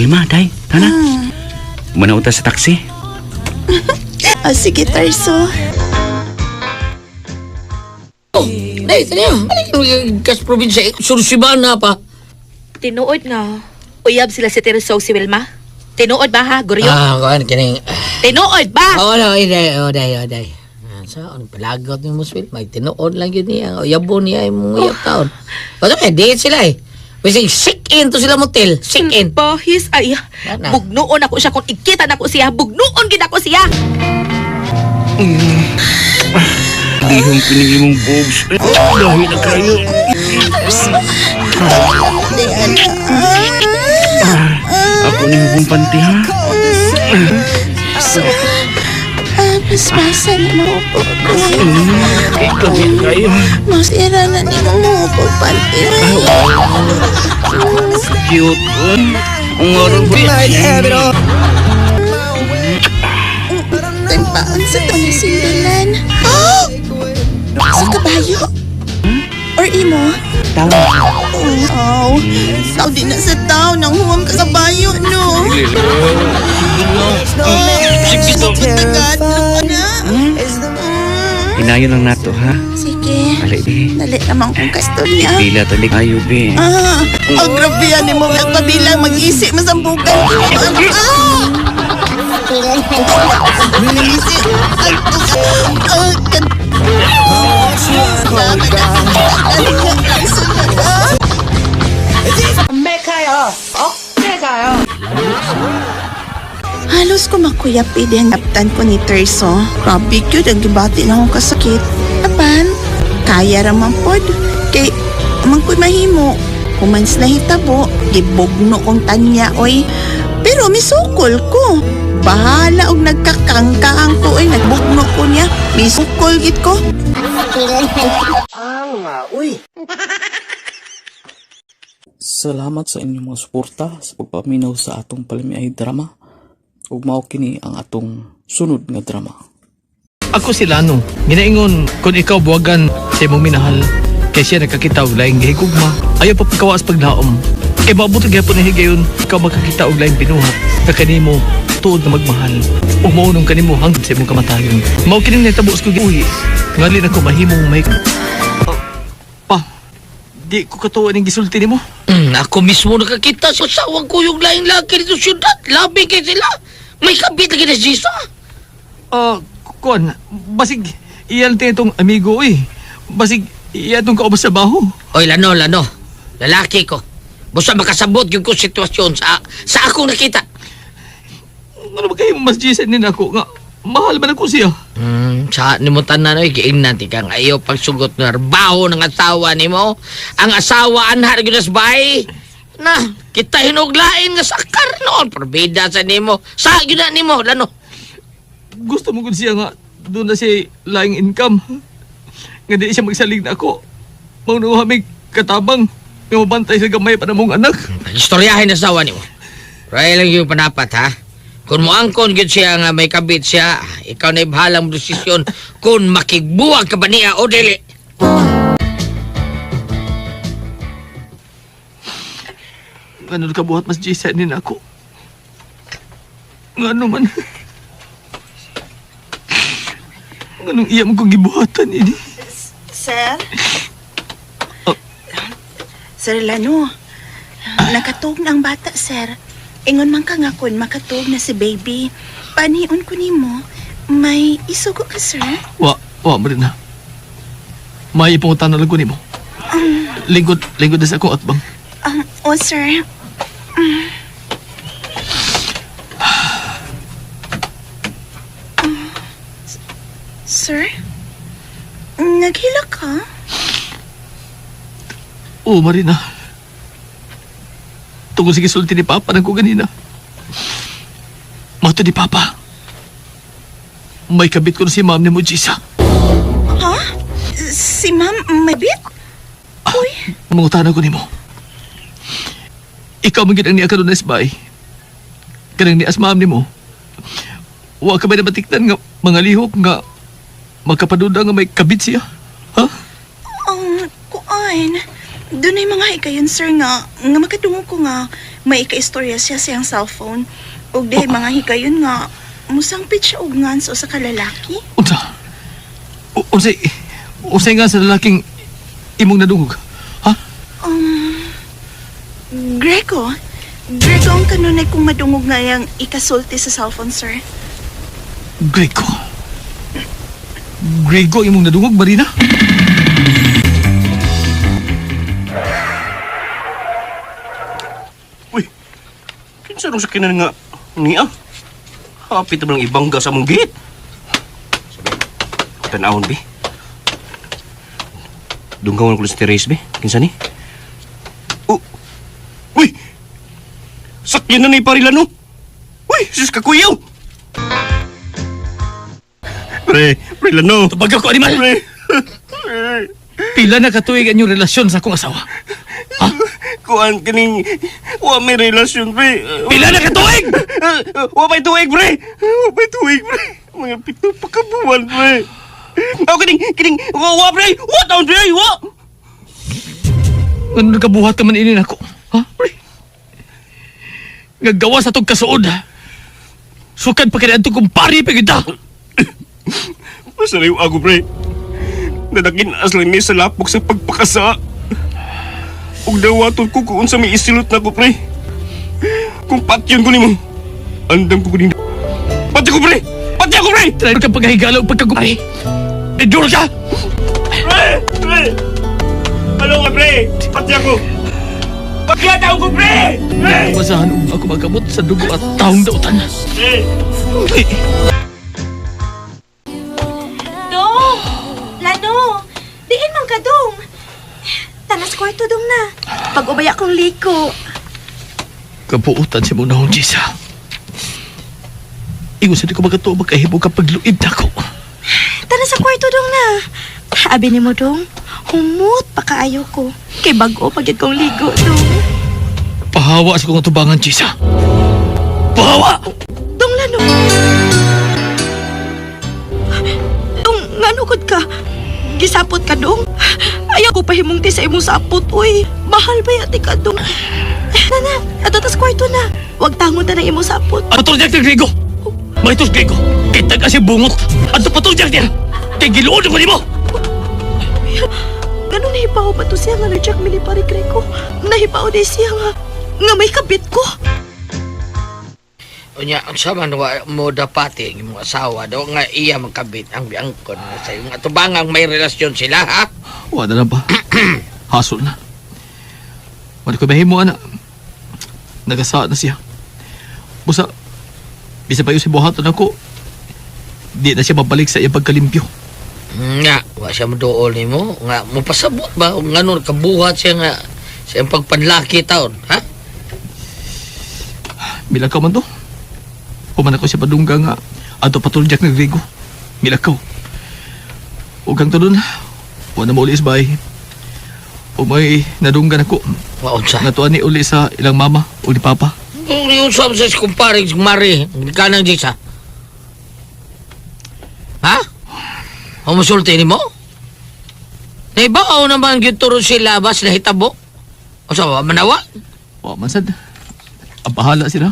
Wilma, day. Tana. Manauta sa taxi. O sige Terso. Oh, day, taniya. Kas probinsya, eh, Sursiban na pa. Tinuod nga. Uyab sila si Tirso ug si Wilma. Tinuod ba ha, Guryo? Ah, kuan kining. Tinuod ba? Oh, no, day, oh, day, oh, day. Ah, sa on palagot ni Muswil, may tinuod lang yun niya. Uyabo niya imong uyab taon. Basta may date sila eh. Bisig sick in to sila motel, sick in. Bahis ay Wala na. bugnuon ako siya kung ikita nako siya, bugnuon gid ako siya. Dihong pinili mong boobs. Dahil na kayo. Ako ni hubong panty, ha? Terso. Ah, paspasan na maupo ko. Ikaw kayo. Masira na nimo mo po panty. Cute. Ang oras ba? Timpaan sa panisindalan. Oh! Sa kabayo? Or imo? Tama. Oh, tao din na sa tao nang huwam ka sa bayo, no? Sige to. Tagadlo na. Hinayon lang nato, ha? Sige. Alay, be. Dali naman kong kastorya. Pila talik. Ayo, be. Ah, ang grabe yan mo mga kabilang mag-isip masambukan. Ah! Mag-isip. Ah, Halos kumakuyap ang naptan ko ni Terso. Grabe cute, ang gibati na akong kasakit. Apan, kaya raman pod. Kay, amang ko'y mahimo. Kumans na hitabo, gibugno kong tanya, oy. Pero misukol ko. Bahala og nagkakangkaang ko, oy. Nagbugno ko niya. Misukol git ko. Salamat sa inyong mga suporta sa pagpaminaw sa atong palamiay drama ug mao kini ang atong sunod nga drama. Ako si Lano. Ginaingon kung ikaw buwagan sa imong minahal kay siya nakakita og laing gihigugma. Ayaw pa pagkawaas paglaom. Kay maabot gyapon ni higayon ikaw makakita og laing binuhat na kanimo tuod na magmahal. Ug mao nung kanimo hangtod sa imong kamatayon. Mao kining nahitabo sa kong gibuhi. Ngali na ko mahimong may Pa, di ko katuwa ning gisulti nimo. Ako mismo nakakita sa asawang ko yung laing laki dito siyudad. Labi kay sila. May kabit lagi na si Jisa. Ah, kuan, basig iyan itong amigo eh. Basig iyan tong kaubos sa baho. Oy, lano, lano. Lalaki ko. Busa makasabot yung ko sitwasyon sa akong nakita. Ano ba kayo mas Jason din ako nga mahal man ako siya. Sa nimo tanan oy giingnan ti kang ayaw pagsugot ng trabaho ng asawa nimo. Ang asawa anha gyud sa bahay. Na, kita hinuglain nga sakar noon perbeda sa nimo. Sa gyud na nimo lano. Gusto mo gud siya nga doon na siya laing income. Nga di siya magsalig na ako. Mauno kami katabang nga mabantay sa gamay pa namong anak. Istoryahin asawa nimo. Ray lang yung panapat ha. Kung moangkon gyud siya nga may kabit siya, ikaw na bahalang desisyon kung makigbuwag ka ba niya o dili. Ganun ka buhat mas Jason din ako. Nga man. Ganun iya mo kong gibuhatan ini. Sir? Sir Lano, nakatuog na ang bata, sir. Ingon man ka nga kun makatuog na si baby. Panion ko nimo, may isugo ka, sir? Wa, wa mo rin na. May ipangutan na lang ko nimo. Lingkod, lingkod na sa akong atbang. Oh, sir. Sir? Naghilak ka? Oo, Marina. Tungkol sa gisulti ni Papa nang ko ganina. Mato ni Papa. May kabit ko na si ma'am ni mo, Gisa. Ha? Si ma'am may bit? Uy, Mangutana ko nimo. Ikaw man gid ang niya karon na isbay. Kanang ni as ma'am nimo. Wa ka ba nabatikdan nga mga lihok nga makapaduda nga may kabit siya? Ha? Kuan. Doon ay mga hikayon, sir, nga, nga makadungog ko nga may ika-istorya siya sa iyang cellphone. Ug dihay mga hikayon nga, musangpit siya og nganso sa kalalaki. Unsa? Unsay unsay nga sa lalaking imong nadungog? Ha? Greco. Greco ang kanunay kong madungog nga yang ikasulti sa cellphone, sir. Grego. Grego imong nadungog, Marina? Uy, kinsa rong sakinan nga niya? Hapit na lang ibangga sa mong gate. Tanawon, bi. Dunggawan ko lang sa Therese, bi. Kinsa ni? Oh! Uy! Sakyan na ni Parilano! Uy! Sus kakuyaw! Pre, Parilano! Tubag ako, animal! Pre! Pila na katuig ang inyong relasyon sa akong asawa? Kuan kining wa may relasyon, pre. Pila na katuig! Wa may tuig, pre. Wa may tuig, pre. Mga pito pa ka buwan, pre. Ako kining kining wa wa, pre. Wa taon, pre. Wa. Ano nagkabuhat ka man ini nako? Ha, pre? Ngagawa sa tong kasuod, ha? Sukad pa kaya atong kumpari pa kita. Masalayo ako, pre. Nadakin aslang mi sa lapok sa pagpakasa. Ug dawaton ko kung unsa may isilot na ko, pre. Kung patyon ko nimo, andam ko kuning. Pati ko, pre! Pati ako, pre! Try ka paghahigala o pagkagumpari. Idur ka! Pre! Pre! Ano ka, pre? Pati ako! Pagkiyata ko, pre! Pre! Masahan og ako magamot sa dugo at taong dautan. Pre! Uy! Dong! Lano! Diin man ka, Dong! Tanas kwarto, Dong na. Pag-ubay akong liko. Kabuutan si mong nahong Jisa. Ingon sa di ko magkatuo magkahibo kapag luib na ako. Tara sa kwarto, Dong na. Abi ni mo, Dong. Humot pa kaayo ko. Kay bag-o pag kong ligo, Dong. Pahawa sa kong atubangan, Jisa. Pahawa! Dong Lano! Dong, nganukod ka? Gisapot ka, Dong? Ayaw ko pahimungti sa imong sapot, uy. Mahal ba yati ka, Dong? Nana, ato tas kwarto na. Huwag tangon ta ng imong sapot. Ano to, Jack Grigo? Maritos Grigo! Kay taga si bungot! Ato pa to, Jack niya! Kay giluod ko nimo! Ganun nahibaw ba to siya nga na Jack Minipari Greco? Nahibaw di siya nga, nga may kabit ko. Unya, ang sama wa mo dapati ang imong asawa daw nga iya magkabit ang biangkon sa iyong atubangang may relasyon sila, ha? Wala na lang ba? Hasol na. Wala ko mahimo, ana. Nagasaad na siya. Busa, bisa pa yun si buhaton ako. Di na siya mabalik sa iyang pagkalimpyo. Nga, wa siya moduol nimo nga mopasabot ba og nganong kabuhat siya nga sa iyang pagpanlaki taon, ha? Milakaw man to. Human ako siya padungga nga ato patuljak ng Grigo. Milakaw. Ug ang tulon, wala mo uli isbay. O may nadunggan ako. Wa unsa? Nga tuwa ni uli sa ilang mama o ni papa. Kung niusap sa kumpare si Mari, kanang Jisa. Ha? Humusulti ni mo? Naibaw naman gyud turo sila bas nahitabo. O sa manawa? Wa man sad. Ang bahala sila.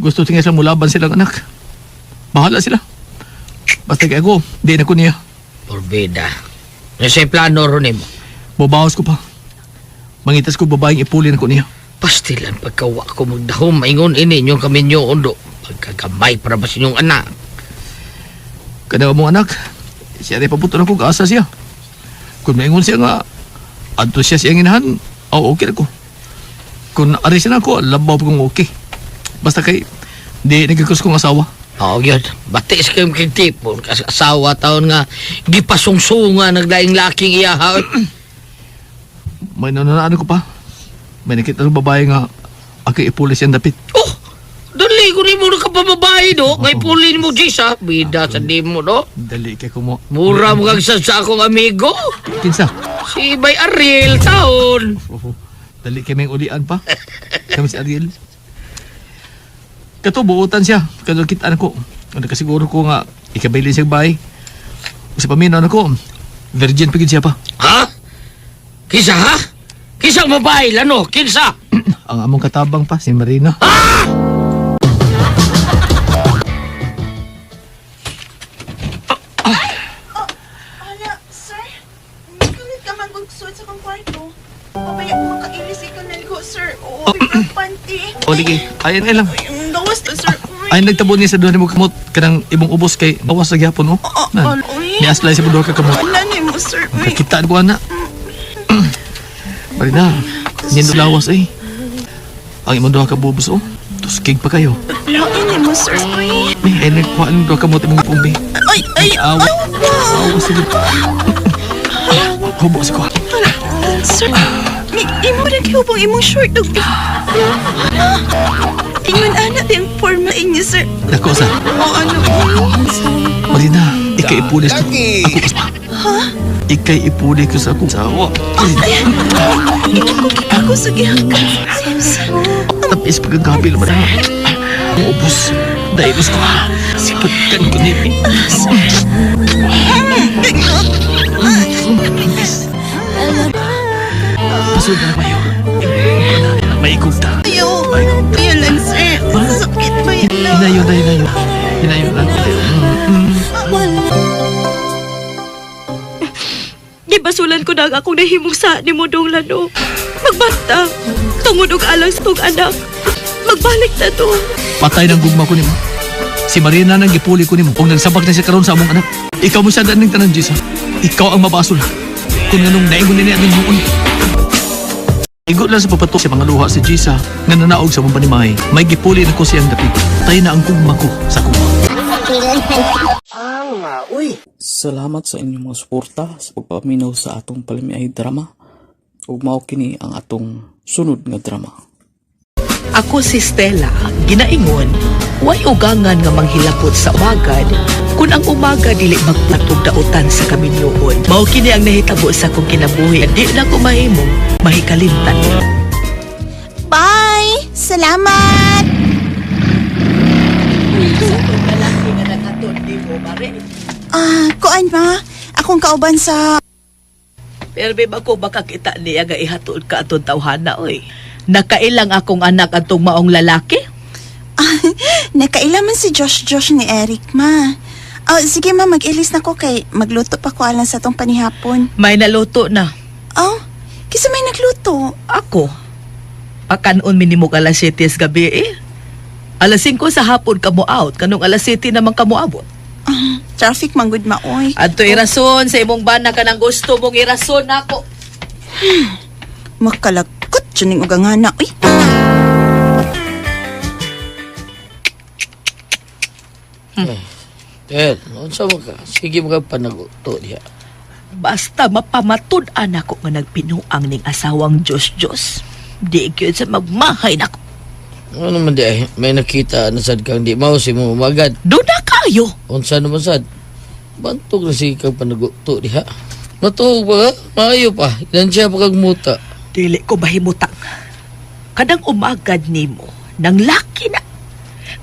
Gusto tingin sila mulaban silang anak. Bahala sila. Basta kay ako, di na ko niya. Porbida. Nasa plano ron nimo. Bobaos ko pa. Mangitas ko babaeng ipulin ko niya. Pastilan pagkawa ko magdahom, maingon ini inyong kaminyo undo. Pagkagamay para ba sa inyong anak? Kada mong anak, siya rin paputo na ko kaasa siya. Kung maingon siya nga, Adto siya siyang inahan, oh, okay na ko. Kung ari siya na ako, labaw pa kong okay. Basta kay, di nagkikus kong asawa. Oo, yun. Bati sa kayong kitipon. Kasi asawa taon nga, gipasungsunga naglaing laking iya, ha? May nananaan ko pa. May nakita ng babae nga, akay ipulis siyang dapit. Oh! Dali ko rin mo nakapababae, do. Ngay pulin mo, Jis, ha? Bida sa di mo, do. Dali kay kumo. Mura mo kag sa akong amigo. Kinsa? Si Bay Ariel, taon. Oh, dali kay may ulian pa. Kami si Ariel. Kato, buutan siya. Kato kita ko. Ano kasiguro ko nga, ikabili siya bahay. Sa paminaw na ko, virgin pa gid siya pa. Ha? Kinsa, ha? Kinsa ang babae, lano? Kinsa? Ang among katabang pa, si Marina. Ala, sir. Nagkalit ka man kung sa kong kwarto. Pabaya ko makailis ikaw naligo, sir. Oo, biglang panty. O, sige. Ayan, ay lang. Ang gawas to, sir. Uy. Ay, nagtabo niya sa doon mo kamot. Kanang ibong ubos kay bawas sa gyapon, oh. Nan, uy. Ni aslay sa budo ka kamot. Wala ni mo, sir. Uy. Kakitaan ko, ana. Marina, nindo lawas, eh. Ang imong duha ka bubos, oh. Tuskig pa kayo. Lain ni mo, sir. Uy. May ay nagkuhaan ng duha kamot imong pumbi. Ay, ay, Awa. awa. Awa sige. Hubo sa kuha. Sir, may imo rin hubong imong short og Ingon ana di ang forma inyo, sir. Dako sa. O ano? Marina, ikay ipulis ko. Ako pa. Ha? Ikay ipuli ko sa akong sawa. Ay, ako sa gihakan. Tapis pagkagabi naman na. Ang ubos. Dahil ko. Sipagkan ko ni. Pasod na kayo. Maikog ta. Ayaw. Ayaw lang, sir. Sakit ba yun lang? Hinayon na, hinayon. Hinayon na. Gibasulan ko na ang akong nahimong sa ni mo dong lano. Magbata, tungod og alang sa tong anak. Magbalik na to. Patay ng gugma ko nimo. Si Marina nang gipuli ko nimo. Kung nagsabak na siya karon sa among anak. Ikaw mo siya daning tanan, Jisa. Ikaw ang mabasol. Kung anong naingon nini ang inyong. Igo lang sa papatok sa mga luha si Jisa nga nanaog sa mong panimahay. May gipuli na ko siyang dapit. Patay na ang gugma ko sa kuma. Salamat sa inyong mga suporta sa pagpaminaw sa atong palamiay drama. Ug mao kini ang atong sunod nga drama. Ako si Stella, ginaingon, way ugangan nga manghilakot sa umagad, kun ang umaga dili magpatog dautan sa kaminyoon. Mao kini ang nahitabo sa akong kinabuhi, di na ko mahimong mahikalimtan. Bye! Salamat! Ah, kuan ma. Akong kauban sa Pero babe, ako baka kita niya nga ihatod ka atong tawhana oy. Nakailang akong anak atong maong lalaki? Nakaila man si Josh Josh ni Eric, ma. Oh, sige ma, mag-ilis na ko kay magluto pa ko alang sa tong panihapon. May naluto na. Oh, kisa may nagluto. Ako? Pakanon minimog alas 7 sa gabi eh. Alas 5 sa hapon ka mo out, kanong alas 7 naman ka mo abot. Traffic man gud maoy. Adto irason sa imong bana kanang gusto mong irason nako. Makalakot jud ning ugangana, uy. Tel, unsa mo ka? Sige mo ka panaguto diha. Basta mapamatud-an ako nga nagpinuang ning asawang Diyos Diyos. Di gyud sa magmahay nako. Ano naman di ay, may nakita na sad kang di mao si mo umagad. Doon na kayo. Unsa naman sad? Bantog na sige kang panaguto diha. Matuog ba ka? Maayo pa. Ilan siya pa kag muta. Dili ko mahimutang. Kadang umagad nimo nang laki na.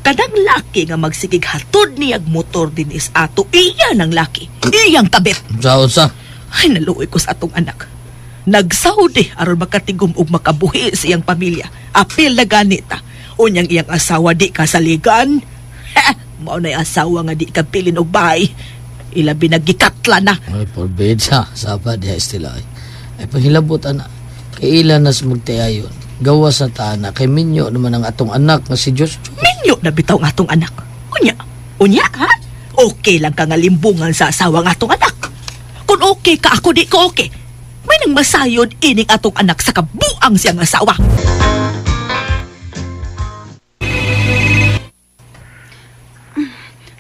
Kadang laki nga magsigig hatod niyag motor din is ato iya ng laki. Iyang kabit. Unsa unsa? Ay naluoy ko sa atong anak. Nagsaudi aron makatigom og makabuhi sa iyang pamilya. Apil na ganita. Unyang iyang asawa di kasaligan. Ha, mao na'y asawa nga di ka pilin og bahay. Ilabi nagikatla na. Ay, forbid sa. Sapa diha estila ay. Ay panghilabot ana. Kay ila nas magtiayon. Gawa sa tana kay minyo naman ang atong anak nga si Diyos. Minyo na bitaw ang atong anak. Unya, unya ha? Okay lang ka nga limbungan sa asawa ng atong anak. Kung okay ka, ako di ko okay. May nang masayod ining atong anak sa kabuang siyang asawa.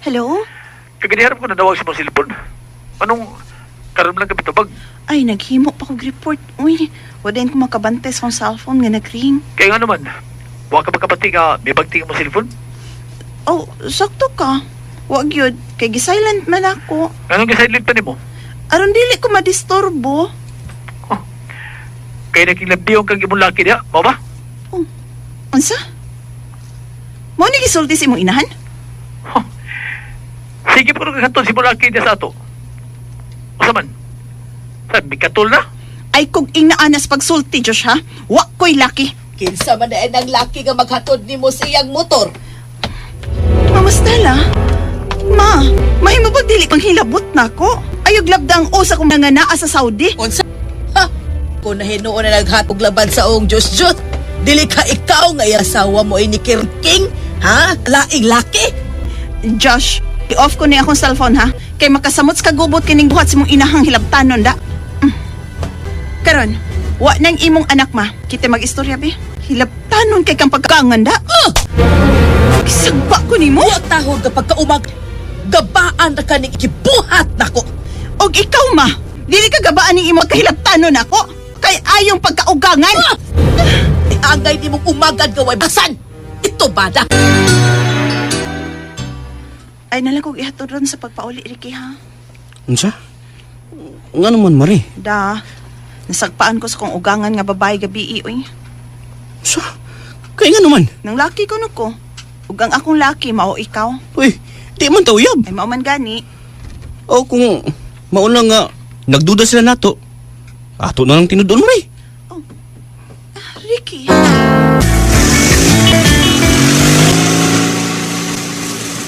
Hello? Kaganiharap ko na nawag sa mong silpon. Anong karon lang kami tubag? Ay, naghimo pa kog report. Uy, wala ko makabantay sa akong cellphone nga nagring. Kaya nga naman, wa ka magkapati nga may bagti mo silpon. Oh, sakto ka. Wag yun, kay gisilent man ako. Anong gisilent pa nimo? Aron dili ko madisturbo. Kaya nakilabdiyon kang imong laki diha, mao ba? Unsa? Mo ni gisulti sa imong inahan? Sige po kang si imong laki diha sa ato. Usa man? Sa mikatol na? Ay kog inaanas pagsulti, Josh ha. Wa ko'y laki. Kinsa man na ang laki nga maghatod nimo sa iyang motor. Mama Stella, ma, mahimo pag dili pang hilabot na ako. Ayog labda ang usa kong nga naa sa Saudi. Unsa? Ha? Kung nahinuon na naghatog laban sa ong Diyos Diyos, dili ka ikaw nga iyang asawa mo ay ni King, ha? Laing laki? Josh, i-off ko ni akong cellphone ha. Kay makasamot sa kagubot kining buhat sa mong inahang hilabtanon da. Karon, wa nang imong anak ma. Kita mag-istorya be. Hilabtanon kay kang pagkaangan da. Ah! Gisagpa ko nimo. Wa tahod kapag kaumag, gabaan na ka ning gibuhat nako. Og ikaw ma, dili ka gabaan ning imong kahilabtanon nako. Kay ayong pagkaugangan. Ah! Angay ni mong umagad gaway basan. Ito bada. Ay nalang kog ihatod ron sa pagpauli Ricky ha. Unsa? Nga naman, Mari. Da, nasagpaan ko sa kong ugangan nga babae gabi oy. Unsa? Kaya nga naman. Nang laki ko no ko. Ug ang akong laki mao ikaw. Uy, di man tauyab. Ay mao man gani. O kung mauna nga, nagduda sila nato. Ato na lang tinudon, Mari. Ricky.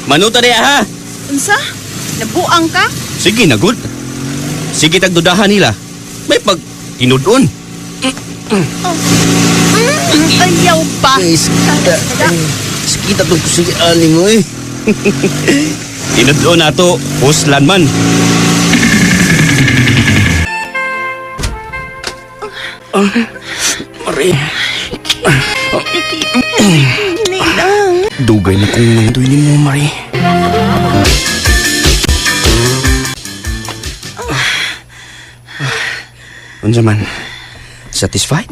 Manuta niya, ha? Unsa? Nabuang ka? Sige na, good. Sige tagdudahan nila. May pag tinudon. Ayaw pa. Ay, sakita. Sakita tong kusig ani mo eh. Tinudon nato, uslan man. Ah, Mari, Ricky, hinay lang. dugay na kong nandoy ni mo, Mari. Unsa man? Satisfied?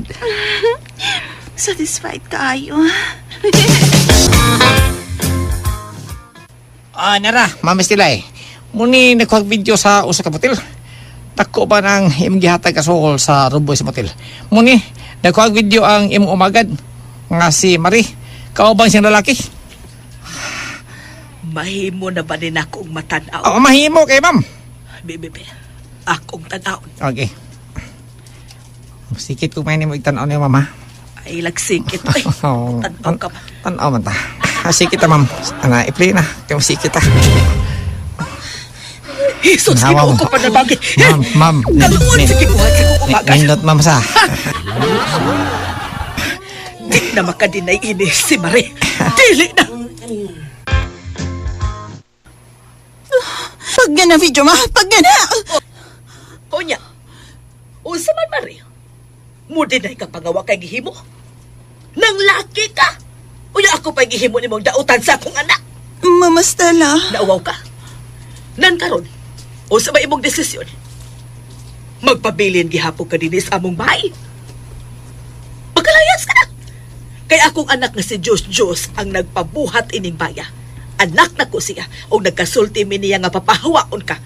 Satisfied kaayo. Ah, nara, Ma'am Estilay. Muni nagkuhag video sa usa ka motel. Dako ba nang imong gihatag kasukol sa ruboy sa motel. Muni nagkuhag video ang imong umagad nga si Marie. Kaubang siyang lalaki. Mahimo na ba ni akong matanaw? Oh, mahimo kay ma'am. Bebe, akong tanawon. Okay. Sikit ko may nimo igtan-aw niyo, ma'am. ha? Ay, lagsikit. Ay, Oh, tanaw ka ba? Tan-aw man ta. Ah, sikit ta, ma'am. Ana, i-play na. Kaya sikit ta. Jesus, Nawa Ginoo mo. ko pa na bagay. Ma'am, ma'am. Kaluon sa gibuhat sa kong umaga. Nindot, ma'am, sa. Di na makadinay ini si Marie. Dili na. Pag na video ma, pag na. Onya, unsa man Marie? Mo dinay ka pangawa kay gihimo? Nang laki ka. Unya ako pa'y gihimo nimong dautan sa akong anak. Mama Stella. Nauwaw ka. Nan karon, unsa ba imong desisyon? Magpabilin gihapon ka dinhi sa among bahay. Pagkalayas ka na. Kay akong anak nga si Diyos Diyos ang nagpabuhat ining baya. Anak na ko siya o nagkasulti mi niya nga papahawaon ka.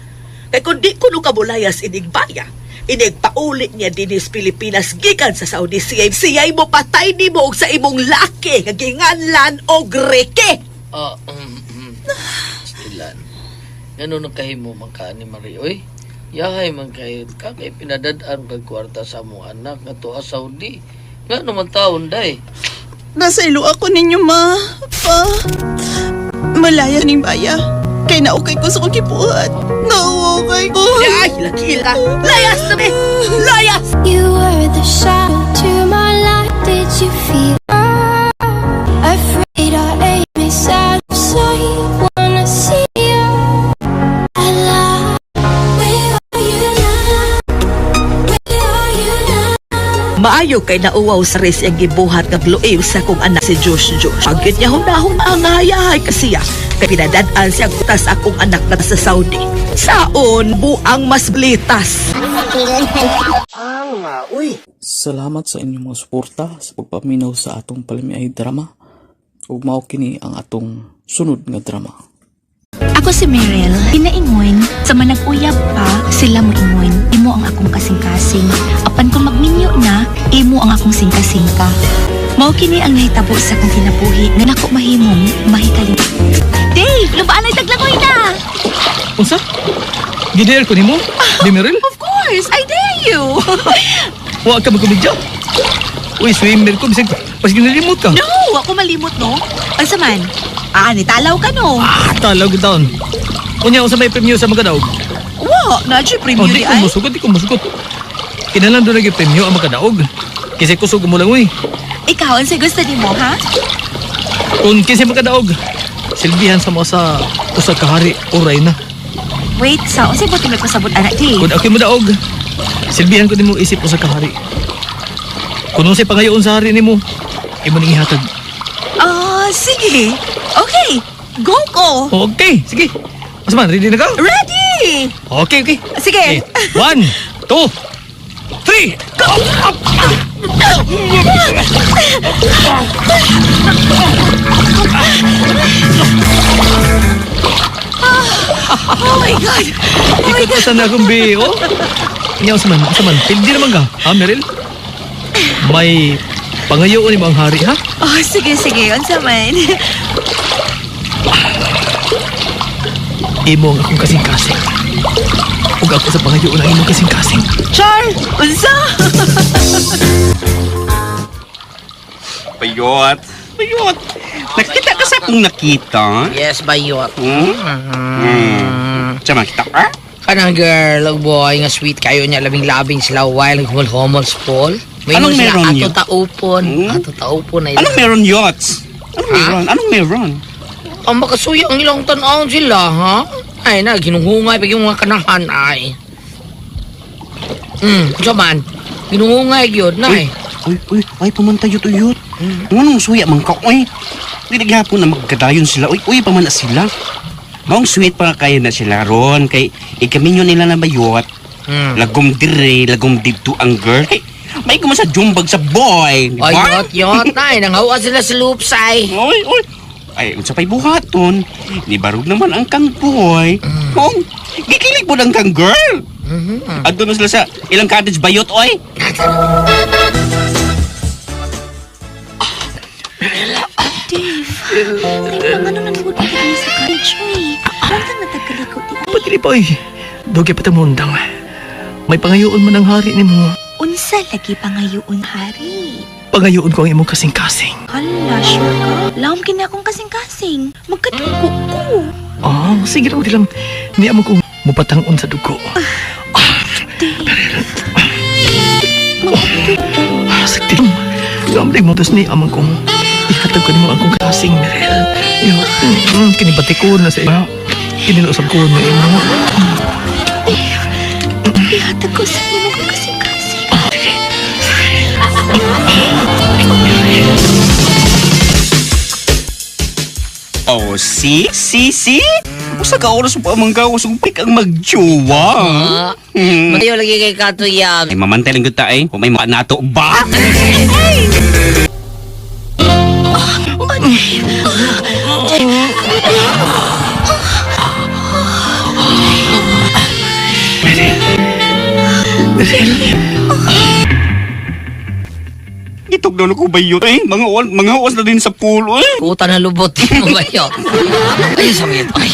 Kay kung di ko no kabulayas ining baya, inig pauli niya dinhi sa Pilipinas gikan sa Saudi siya'y siya'y mo patay nimo og sa imong laki nga ginganlan og reke. Ah, Stilan. Ganun ang kahimo man ka ni Marie, oy. Yahay man kayo ka kay pinadad-an kag kwarta sa among anak nga tuwa Saudi. Nga naman taon day. Nasa ilo ako ninyo ma. Pa. Malaya ning baya. Kay naukay ko sa kong gibuhat. Naukay ko. Ay, lakila. Layas na be! Layas! You were the shadow to my light. Did you feel afraid our aim is out of sight? Wanna see you alive. Where are you now? Where are Maayo kay nauwaw sa res ang gibuhat nga gluib sa akong anak si Josh Josh. Agit niya hunahon ang hayahay kasi siya. Kay pinadadaan siya kutas akong anak na sa Saudi. Saon buang mas blitas. Salamat sa inyong mga suporta sa pagpaminaw sa atong palamiay drama. Ug mao kini ang atong sunod nga drama. Ako si Meryl, pinaingon, sa manag-uyab pa, sila moingon, imo ang akong kasing-kasing. Apan kung magminyo na, imo ang akong singka-singka. Mao kini ang nahitabo sa akong kinabuhi nga nako mahimong mahikaling. Dave, lubaan ay taglangoy na! Unsa? Gidare ko nimo? Di Meryl? Of course, I dare you! Wa ka magkomedya. Uy, swimmer ko bisag pas ginalimot ka. No, ako malimot no. Unsa man? Ah, nitalaw ka no. Ah, talaw gud taon. Unya unsa may premyo sa magkadaog? Wa, na jud Oh, premyo di di ko ay. musugot, di ko musugot. Kinalan doon lagi premyo ang magkadaog. Kasi kusog mo lang uy. Ikaw unsay gusto nimo, ha? Kung kinsa magkadaog, silbihan sa mo sa usa ka hari o reyna. Wait, sa unsay buti may pasabot anak di? Kung ako'y modaog, silbihan ko nimo isip usa ka hari. Kung unsay pangayoon sa hari nimo, imo ning ihatag. Ah, sige. Okay. Go ko. Okay, sige. Asa man, ready na ka? Ready! Okay, okay. Sige. Okay. 1, 2, 3. Go! Up! Oh my God! Ikot pa sana akong biyo. Nya unsa man, unsa man, pildi naman ka, ha, Meryl? May pangayoon nimo ang hari, ha? Oh, sige, sige. Unsa man? Imo ang akong kasing-kasing. Ug ako sa pangayoon ang imong kasing-kasing. Char! Unsa? Bayot. Bayot. Nakita ka sa akong nakita? Yes, bayot. Hmm? Hmm. Sama kita ka? Kanang girl og boy nga sweet kayo niya labing-labing sila while humol-humol spol. May Anong sila, meron ato yun? taupon. Hmm? Ato taupon ay. Anong meron, Yots? Anong meron? Anong meron? Ang makasuya ang ilang tan-awon sila, ha? Ay na, ginuhungay pag yung mga kanahan ay. Unsa man? Ginuhungay gyud na eh. Uy, uy, ay pamantay yut uyot. Nganong suya man ka, uy. Dili gihapon na magkadayon sila. Uy, uy, paman na sila. Maong sweet pa kayo na sila ron kay ikaminyo nila na bayot. Lagom dire, lagom didto ang girl. Kay may kuma sa jumbag sa boy. di Ay, ba? yot, yot na eh. Nanghawa sila sa lupsay. Oy, oy. Ay, unsa pa'y buhaton? Nibarog naman ang kang boy. Kung gikilig po ang kang girl. Adto na sila sa ilang cottage bayot, oy. Dave, ay mga nung nalugod pa kami sa college, uy. Puntang natagkaliko di ay. Padili pa oy. Dugay pa mundang. May pangayoon man ang hari nimo. Unsa lagi pangayoon, hari? Pangayoon ko ang imong kasing-kasing. Hala, sure ka? Lawom kini akong kasing-kasing. Magkadugo ko. Oh, sige lang, di lang. Niya mo kung mupatang-on sa dugo. Dave. Ah, sakti. Gamlig mo, tapos ni amang kong ihatag ko nimo akong kasing, Merel. Yo, kinibati ko na sa ima. Kinilusab ko na imo. Ihatag ko sa nimo kong kasing-kasing. Oh, see? See? See? Usa ka oras pa man ka usong pik ang magjowa. Hmm. Mayo lagi kay Katuyab. Ay, mamantay lang gyud ta eh. Kung may mga nato ba? Itog na ko bayot eh. Mga oras, mga oras na din sa pool eh. Kuta na lubot mo bayot. Ay, samit. Ay.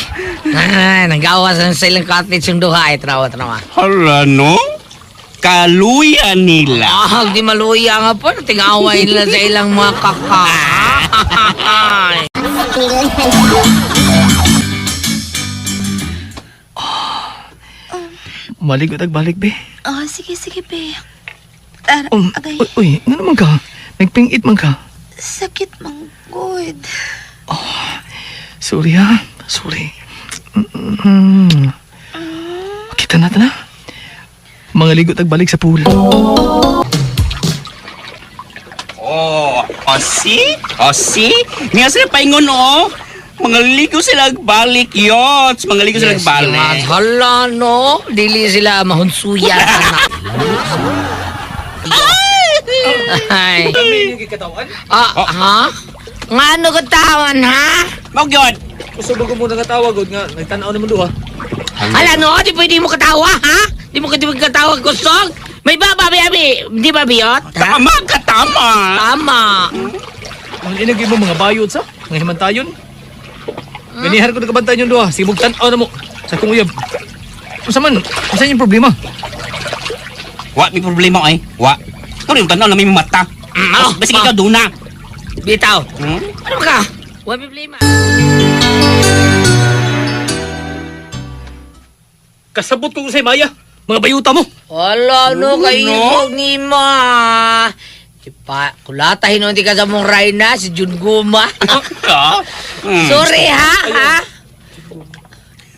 Ah, nanggawas na sa ilang cottage yung duha. Ay, tanawa, tanawa. Hala no? Kaluya nila. Ah, di maluya nga po. Tingaway nila sa ilang mga kaka. Maligo tagbalik, be. Oh, sige, sige, be. Ara, agay. Uy, uy, nga naman ka? Nagpingit man ka. Sakit mang good. Sorry ha, sorry. Mm. Kita na ta na. Mga ligo tagbalik sa pool. O see? O see? Niya sila paingon o. Mga ligo sila balik yots. Mga ligo sila balik. Hala, no? Dili sila mahunsuya. Ay. Ah, ha? Nga ano ka tawan, ha? Mao gyud. Gusto ba ko muna katawag gud nga nagtan-aw nimo duha? Hala, no? Di pwede mo katawa, ha? Di mo katawa, kusog? May baba, abi, di ba, biyot? Ha? Tama ka, tama. Tama. Ang inagay mo mga bayot sa, mga himantayon. Ganihan ko nakabantayan yung duha, sibog tan-aw na mo sa kong uyab. Unsa man, unsa yung problema? Wa may problema ay. Wa. Ikaw rin tanaw na may mata. Oh, Basta ikaw duna. Bitaw. Hmm? Ano ba ka? Wa may problema. Kasabot ko sa Maya, mga bayuta mo. Wala, no, No. kaisog ni ma. Pa, kulata hinunti ka sa mong Rayna, si Jun Guma. Ka? Hmm. Sorry, ha? Ha?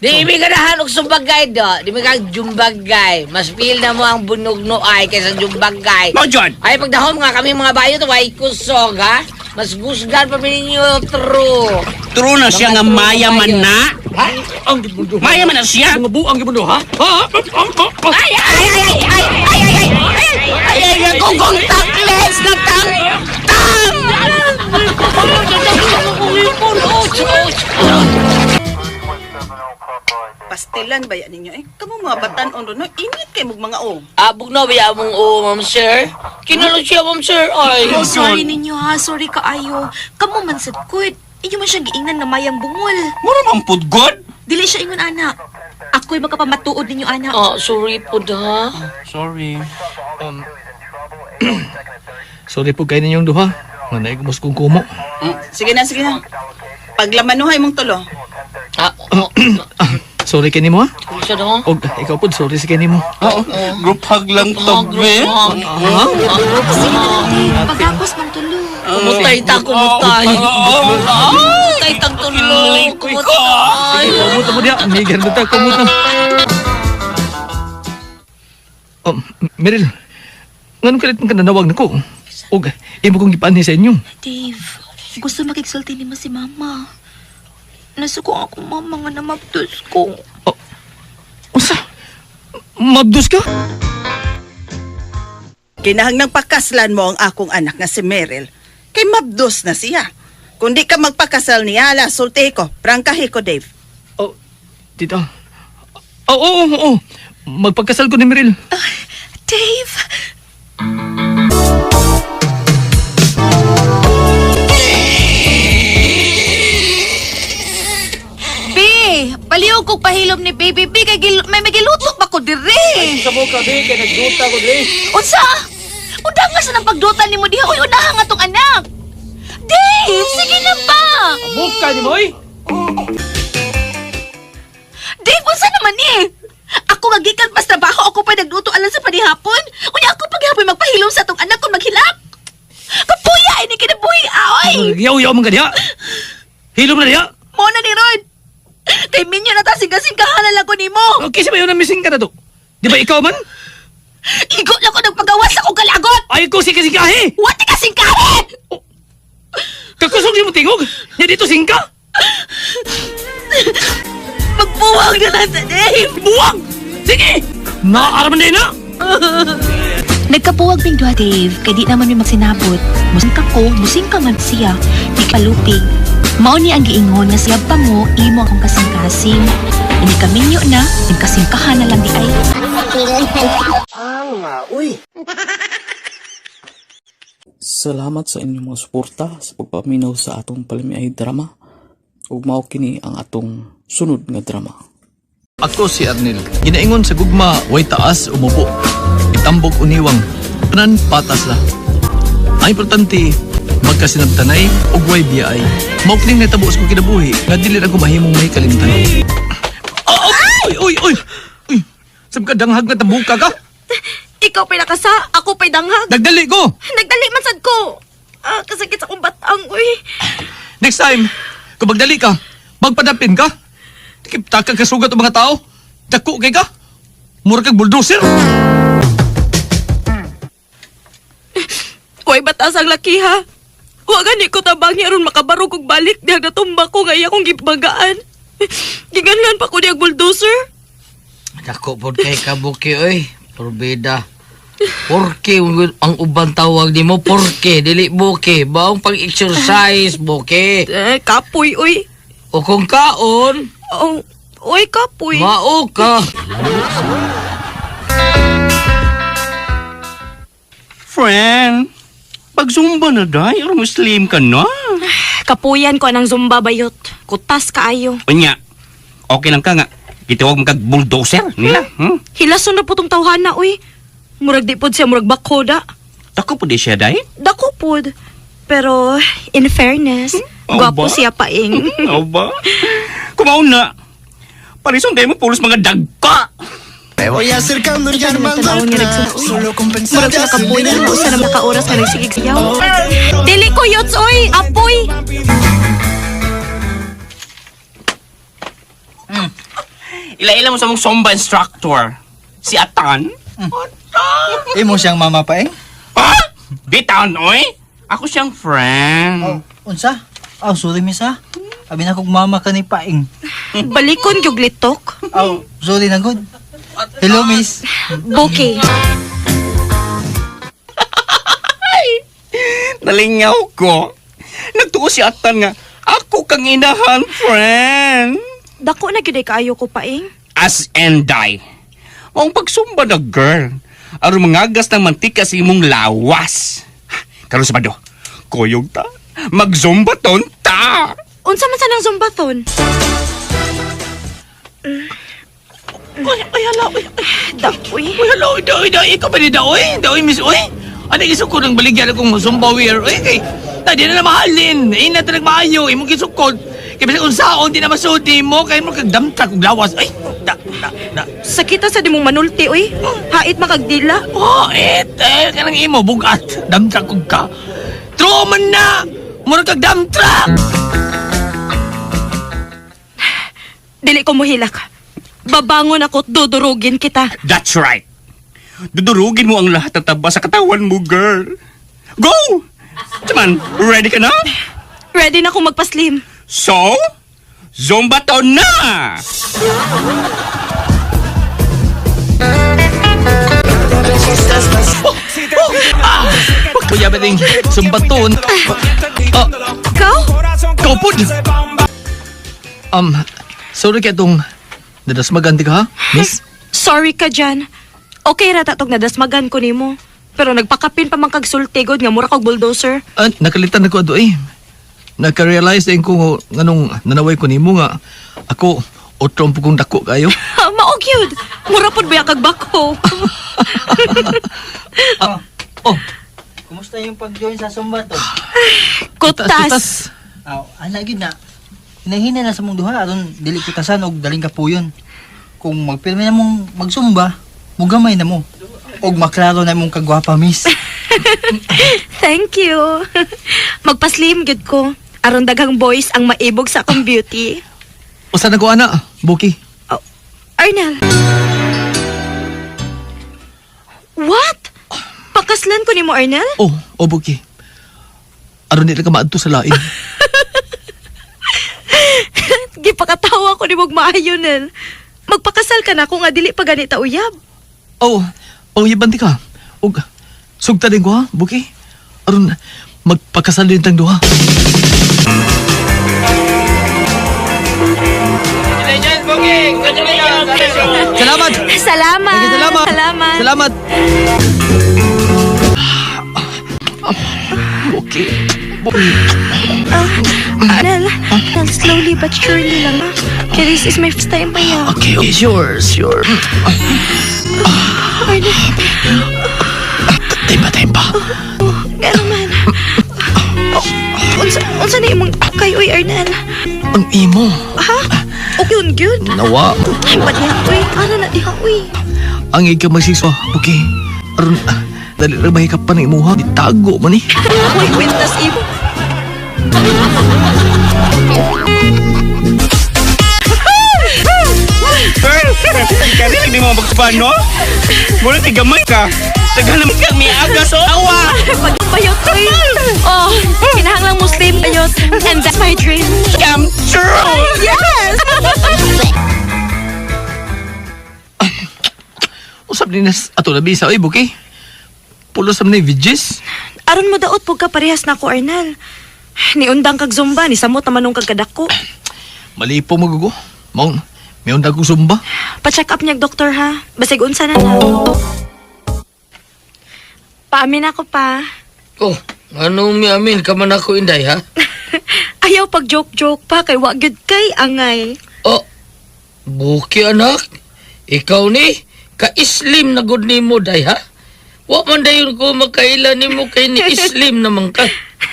Di mi ganahan og sumbagay do. Di mi kag jumbagay. Mas feel na mo ang bunog no ay kaysa jumbagay. Mao gyud. Ay pagdahom nga kami mga bayo to ay kusog ha. Mas gusgan pa mi ninyo true. True na siya nga Mga true maya man bayo. na. Ha? Ang gibundo. Maya man na siya. Mga buang gibundo ha? Ha? Ay ay ay ay ay ay ay ay ay ay ay ay kung takles na tang tang. Pastilan ba yan ninyo eh? Kamo mga batan-on ron, no? Init kay mong mga o. Abog na ba mong o, ma'am sir? Kinalo siya, ma'am sir. Ay. Oh, sorry ninyo ha, sorry kaayo. Kamo man sad kud. Inyo man siyang giingnan nga mayang bungol. Mura man pud god. Dili siya ingon ana. Ako'y makapamatuod ninyo ana. Ah, sorry po da. Sorry. Sorry po kayo ninyong duha. Nga naigumos kong kumo. Sige na, sige na. Paglamanuhay mong tulo. Ah, oh, Sorry kay nimo ha? siya do. Og ikaw po, sorry sa kay nimo. Oo. Group hug lang to, be. Ha? Sige na lang, Dave. Pagapos mang tulo. Kumutay ta, kumutay. Kumutay tang tulo. Kumutay. Kumot mo diha. Migan mo ta, kumot na. Oh, Meryl, nganong kalit man ka nanawag nako? Og imo kong gipaanhi sa inyo. Dave, gusto makigsulti nimo si mama. Nasuko akong mama nga namabdos ko. Unsa? Mabdos ka? Kinahanglang pakaslan mo ang akong anak nga si Meryl. Kay mabdos na siya. Kung di ka magpakasal niya, ala, sulti ko, prangkahi ko, Dave. Oh, tita. Oo, oo, oo. Magpagkasal ko ni Meryl. Dave! B, paliw kog pahilom ni baby B kay may magiluto pa ko dire. Sa mo ka, be, kay nagduta ko dire. Unsa? Unda nga sa nang pagduta nimo diha oy unahan nga tong anak. Dave, sige na ba? Buka ni mo, oy. Dave, unsa naman ni? Ako nga gikan pas trabaho, ako pa nagluto alang sa panihapon. Unya ako paghapon magpahilom sa tong anak kung maghilak. Kapuya ini kinabuhi aoy. Yaw-yaw man ka diha. Hilom na diha. Mo na ni Rod. Kay minyo na ta sigasing kahanan lang ko nimo. Okay, sa ba yun na missing ka na to? Di ba ikaw man? Igo lang ko nagpagawas akong kalagot. Ay ko si kasingkahi! What ka singkahi? Kakusog si mo tingog! Nya dito singka! Magbuwag na lang sa Dave. Buwag! Sige! Naaraman din na! Nagkapuwag ming duha, Dave, kay di naman mi magsinabot. Musing ka ko, musing ka man siya, di palupig. Mao ni ang giingon nga siya pa mo, imo akong kasing-kasing. Ini kaminyo na, in kasingkahan na lang di ay. Salamat sa inyong mga suporta sa pagpaminaw sa atong palamiay drama. Ug mao kini ang atong sunod nga drama. Ako si Arnel. Ginaingon sa gugma, way taas umubo. Itambok uniwang, tanan patas la. Ang importante, magkasinabtanay ug way biyaay. Mao kining natabo sa kong kinabuhi nga dili na ko mahimong may kalimtan. Oh, oh, oy, oy, oy. Uy, sab ka danghag nga tambuka ka. Ikaw pa'y nakasa, ako pa'y danghag. Nagdali ko. Nagdali man sad ko. Ah, kasakit sa akong batang, uy. Next time, kung magdali ka, magpadapin ka. Kipta ka kasugat ang mga tao. Dako kay ka. Mura kag bulldozer. Uy, batas ang laki ha. Wa gani ko tabangi aron makabarog og balik dihang natumba ko nga iya kong gibanggaan. Giganlan pa ko dihang bulldozer. Dako pod kay kabuki oy. Torbida. Porke ang uban tawag nimo porke dili buke. Baong pag-exercise buke. Eh, kapoy oy. O kung kaon, Oh, oy kapoy. mao ka. Friend, pag-zumba na day, or Muslim ka na. Kapuyan ko anang zumba bayot. Kutas kaayo. Unya, okay lang ka nga. Gitawag mo kag bulldozer nila. Hmm? Hilason na po tong tawhana oy. Murag di pod siya murag bakoda. Dako po di siya day. Dako pod. Pero in fairness, Oh, gwapo ba? siya paing. O ba? Kumaon na. Parison kayo mo pulos mga dagka. Me voy acercando y armando Tanawon el nga plan. nagsuoy. Solo con pensar Murag ya sa nakapuy na usa na maka oras nga nagsigig siyaw. Dili ko yots oy, apoy. Ila-ila mo sa mong Zumba instructor. Si Atan. Imo siyang mama pa eh? Ha? Bitan, oy! Ako siyang friend. Unsa? Aw, sorry miss ha. Abi na kog mama ka ni Paing. Balikon gyud litok. Aw, sorry na gud. Hello miss. Bokeh. Nalingaw ko. Nagtuo si Atan nga, ako kang inahan, friend. Dako na gyud ay kaayo ko paing. As and I. Ang pagsumba na girl. Aron mangagas ng mantika sa imong lawas. Karon sa bado, kuyog ta. Magzumba ton ta. Unsa man sa nang zumbathon? Ay, ay, hala, ay, Daoy. Uy, hala, oy, daoy, daoy, ikaw ba ni daoy? Daoy, miss, oy. Ano isukod ang baligyan akong Zumba wear, oy, kay, na, di na na mahalin. Ay, na talagang maayo, imong gisukod. Kay bisag unsaon, di na masudi mo, kay mo kagdamta kog lawas. Ay, da, da, da. Sakita sa di mong manulti oy. Hait makagdila. Oh, et, eh, kanang imo, bugat. Damtra kog ka. True man na! Mura kag dump truck! Dili ko mohilak. Babangon ako, dudurugin kita. That's right. Dudurugin mo ang lahat ng taba sa katawan mo, girl. Go! Chaman, ready ka na? Ready na akong magpaslim. So, Zumba to na! Kuya ba ding sumbaton? Oh, Ikaw? ikaw pod! Sorry kay itong nadasmagan di ka ha, miss? Sorry ka dyan. Okay ra tatog nadasmagan ko nimo. Pero nagpakapin pa man kag sultigod nga mura kog bulldozer. Ah, nakalitan na ko ato eh. Naka-realize din ko nganong nanaway ko nimo nga ako otrom po kong dako kayo. Mao gyud. Mura pod ba kag bako. Oh, Kumusta yung pag-join sa Zumba to? Kutas. Aw, ana gid na. Hinahina na sa mong duha aron dili kutasan og daling kapuyon. Kung magpirmi na mong magsumba, mugamay na mo. Og maklaro na mong kagwapa, miss. Thank you. Magpaslim gyud ko. Aron daghang boys ang maibog sa akong beauty. Usa na ko ana, Buki. Arnel. What? Pakaslan ko nimo Arnel? Oh, oh Buki. Aron nila ka maadto sa lain. Gipakatawa ko nimo og maayo Nel. Magpakasal ka na kung nga dili pa ganita uyab. Oh, oh ibanti ka. Og sugta din ko ha, Buki. Aron magpakasal din tang duha. Salamat. Salamat. Salamat. Salamat. Salamat. Okay. Arnel, Arnel, slowly but surely lang. ah. Kaya this is my first time pa ya. Okay, okay, sure, sure. Arnel, Timba, timba. gano'n man. Unsa, unsa na imong kay uy, Arnel? Ang imo. Ha? Okay, yun, good. Nawa. Ay, padiha, uy. Ara na diha, uy. Ang ikaw magsiso. Okay. Aron, dali ra mahikap pa ng imuha. Itago man eh. Uy, kwintas imo. Girl! Kaya hindi mo magsuban, no? Muna ti gamay ka. Tagal naman ka, may aga so awa. Pagbayot ko eh. Oh, kinahanglang Muslim bayot. And that's my dream. Come true! Yes! Usap ni nas ato na bisa oy buki. Pulos sa ni vidges. Aron mo daot pug ka parehas na ako, Arnel. Niundang kag zumba, ni samot naman nung kagkadako. Malipo magugo. Maong may undang kong sumba. Pa-check up niyag doktor ha. Basig unsa na lang. Paamin ako pa. Oh, anong miamin ka man ako, Inday, ha? Ayaw pag joke-joke pa kay wa gyud kay angay. Oh, buki anak. Ikaw ni, ka-islim na gud nimo, day, ha? Wa man dayon ko makaila nimo kay ni islim naman ka.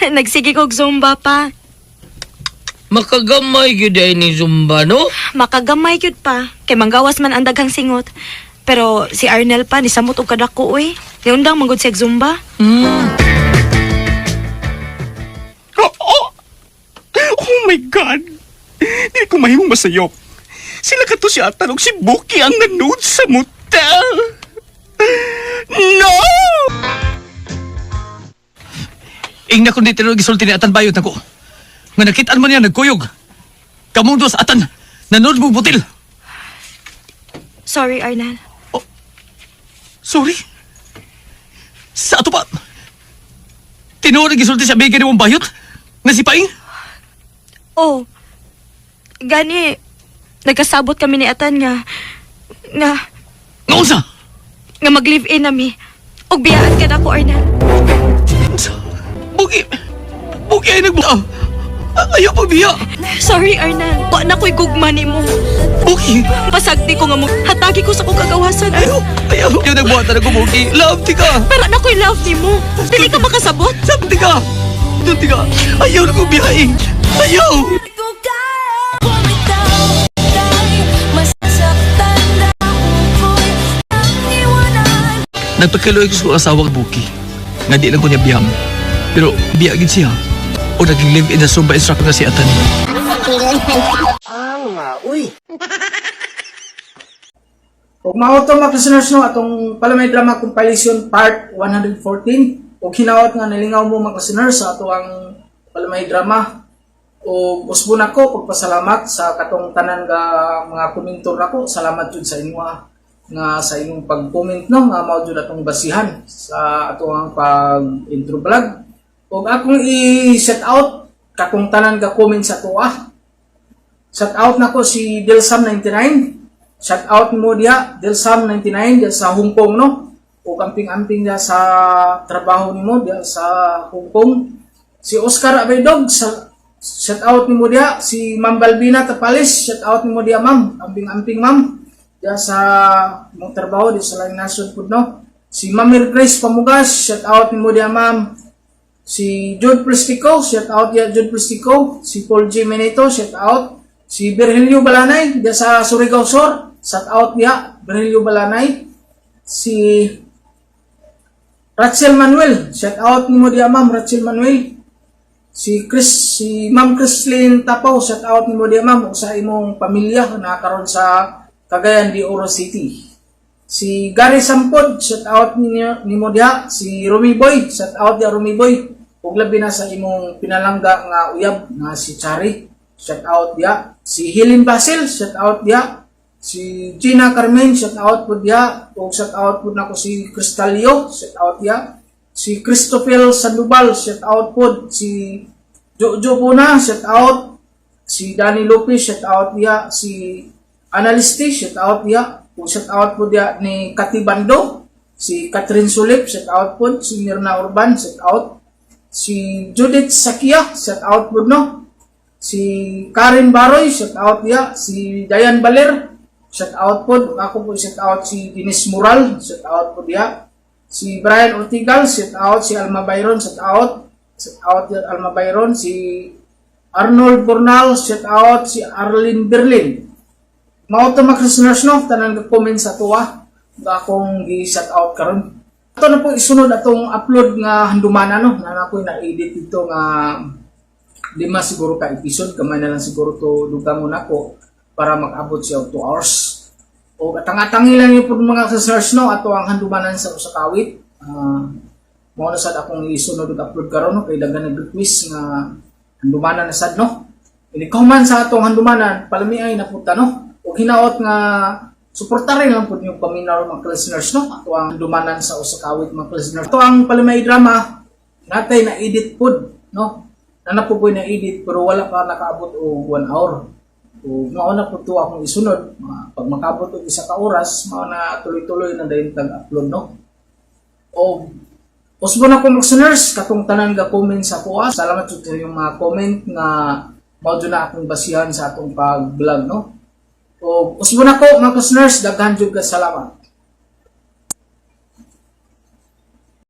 Nagsige kog zumba pa. Makagamay gyud ay ni Zumba, no? Makagamay gyud pa kay manggawas man ang daghang singot. Pero si Arnel pa ni samot og kadako oy. Niundang manggod siya og zumba. Oh, oh. Oh my God! Hindi ko mahimong masayop. Sila ka to si Atan ug si Buki ang nanood sa motel. No! Ingna kun di tinuod gisulti ni Atan bayot nako. Nga nakit-an man niya nagkuyog. Kamong dos Atan nanood mo butil. Sorry, Arnel. Sorry. Sa ato pa. Tinuod ang gisulti sa bigay ni mong bayot. Nga si Paing. Oh. Gani nagkasabot kami ni Atan nga nga Nga unsa? nga mag-live-in nami. Og biyaan ka nako, Arnel. Buki. Buki ay nagbuta. Ayaw pagbiya. Sorry, Arnel. Wa na ko'y gugma nimo. Buki. Pasagdi ko nga mo. Hatagi ko sa kong kagawasan. Ayaw. Ayaw. Ayaw nagbuhatan ako, Buki. Love ti ka. Pero na ko'y love nimo. Dili ka makasabot. Sabti ka. Tunti ka. Ayaw na kong biyahe. Ayaw. Nagpagkaluoy ko sa asawa Buki. Nga di lang ko niya biyam. Pero biya gid siya. O naging live in the Zumba instructor na si Atan. Ug mao to mga listeners no atong Palamay Drama Compilation Part 114 ug hinaot nga nalingaw mo mga listeners sa ato ang Palamay Drama. Ug usbon ako pagpasalamat sa katong tanan nga mga komentor nako. Salamat jud sa inyo nga sa inyong pag-comment no nga mao jud atong basihan sa ato ang pag intro vlog. Ug akong i-set out katong tanan ga comment sa atoa. Shout out nako si Delsam99. Shout out mo diha Delsam99 diha sa Hong Kong no. Ug amping-amping diha sa trabaho nimo diha sa Hong Kong. Si Oscar Abaydog sa shout out nimo diha, si Ma'am Balbina Tapales, shout out nimo diha ma'am. Amping-amping ma'am diha sa imong trabaho diha sa Laing Nasod pud no. Si Ma'am Mary Grace Pamugas, shout out nimo diha ma'am. Si Jude Plastico, shout out ya Jude Plastico. Si Paul G. Menito, shout out. Si Virgilio Balanay, diya sa Surigao Sur, shout out diya, Virgilio Balanay. Si Rachel Manuel, shout out nimo diya ma'am, Rachel Manuel. Si Chris, si Ma'am Chrislyn Tapaw, shout out nimo diya ma'am ug sa imong pamilya na karon sa Cagayan de Oro City. Si Gary Sampod, shout out ninyo nimo diha. Si Rumi Boy, shout out diha Rumi Boy. Ug labi na sa imong pinalangga nga uyab nga si Chari, shout out diha. Si Helen Basil, shout out diha. Si Gina Carmen, shout out pud diha. Ug shout out pud nako si Cristalio, shout out diha. Si Christopher Sandoval, shout out pud. Si Jojo Puna, shout out. Si Danny Lopez, shout out diha. Si Analisti, shout out diha. Ug shout out po diha ni Kati Bando, si Catherine Sulip, shout out po, si Mirna Urban, shout out. Si Judith Sakia, shout out po no. Si Karen Baroy, shout out diha. Si Diane Baler, shout out po. Ako po shout out si Denise Mural, shout out po diha. Si Brian Ortigal, shout out. Si Alma Byron, shout out. Shout out diha Alma Byron. Si Arnold Bornal, shout out. Si Arlene Berlin. Mao to mga listeners no, tanan ga comment sa tuwa nga akong gi-shout out karon. Ato na po isunod atong upload nga handumana no, na ako na-edit dito nga 5 siguro ka episode, gamay na lang siguro to dugangon nako para mag-abot siya og 2 hours. O atang-atangi lang yung po mga listeners, no, ato ang handumanan sa usa ka awit. Mao na sad akong isunod og upload karon, no, kay daghan nag-request nga handumanan na sad, no. Ikaw man sa atong handumanan, palamiay na punta, no. Og hinaot nga suportarin lang pud yung paminaw, mga listeners, no. Ato ang handumanan sa usa ka awit, mga listeners. Ato ang palamiay drama natay na edit pud, no. Nana po ko'y na edit pero wala pa nakaabot og 1 hour. O mao na pud to akong isunod. Pag makaabot og 1 ka oras, mao na tuloy-tuloy na dayon tag upload, no. O usbo na ko, mga listeners, katong tanan ga comment sa akoa. Salamat jud sa inyong mga comment nga mao jud na akong basihan sa atong pag-vlog, no. O usbo na ko, mga listeners, daghan jud ka salamat.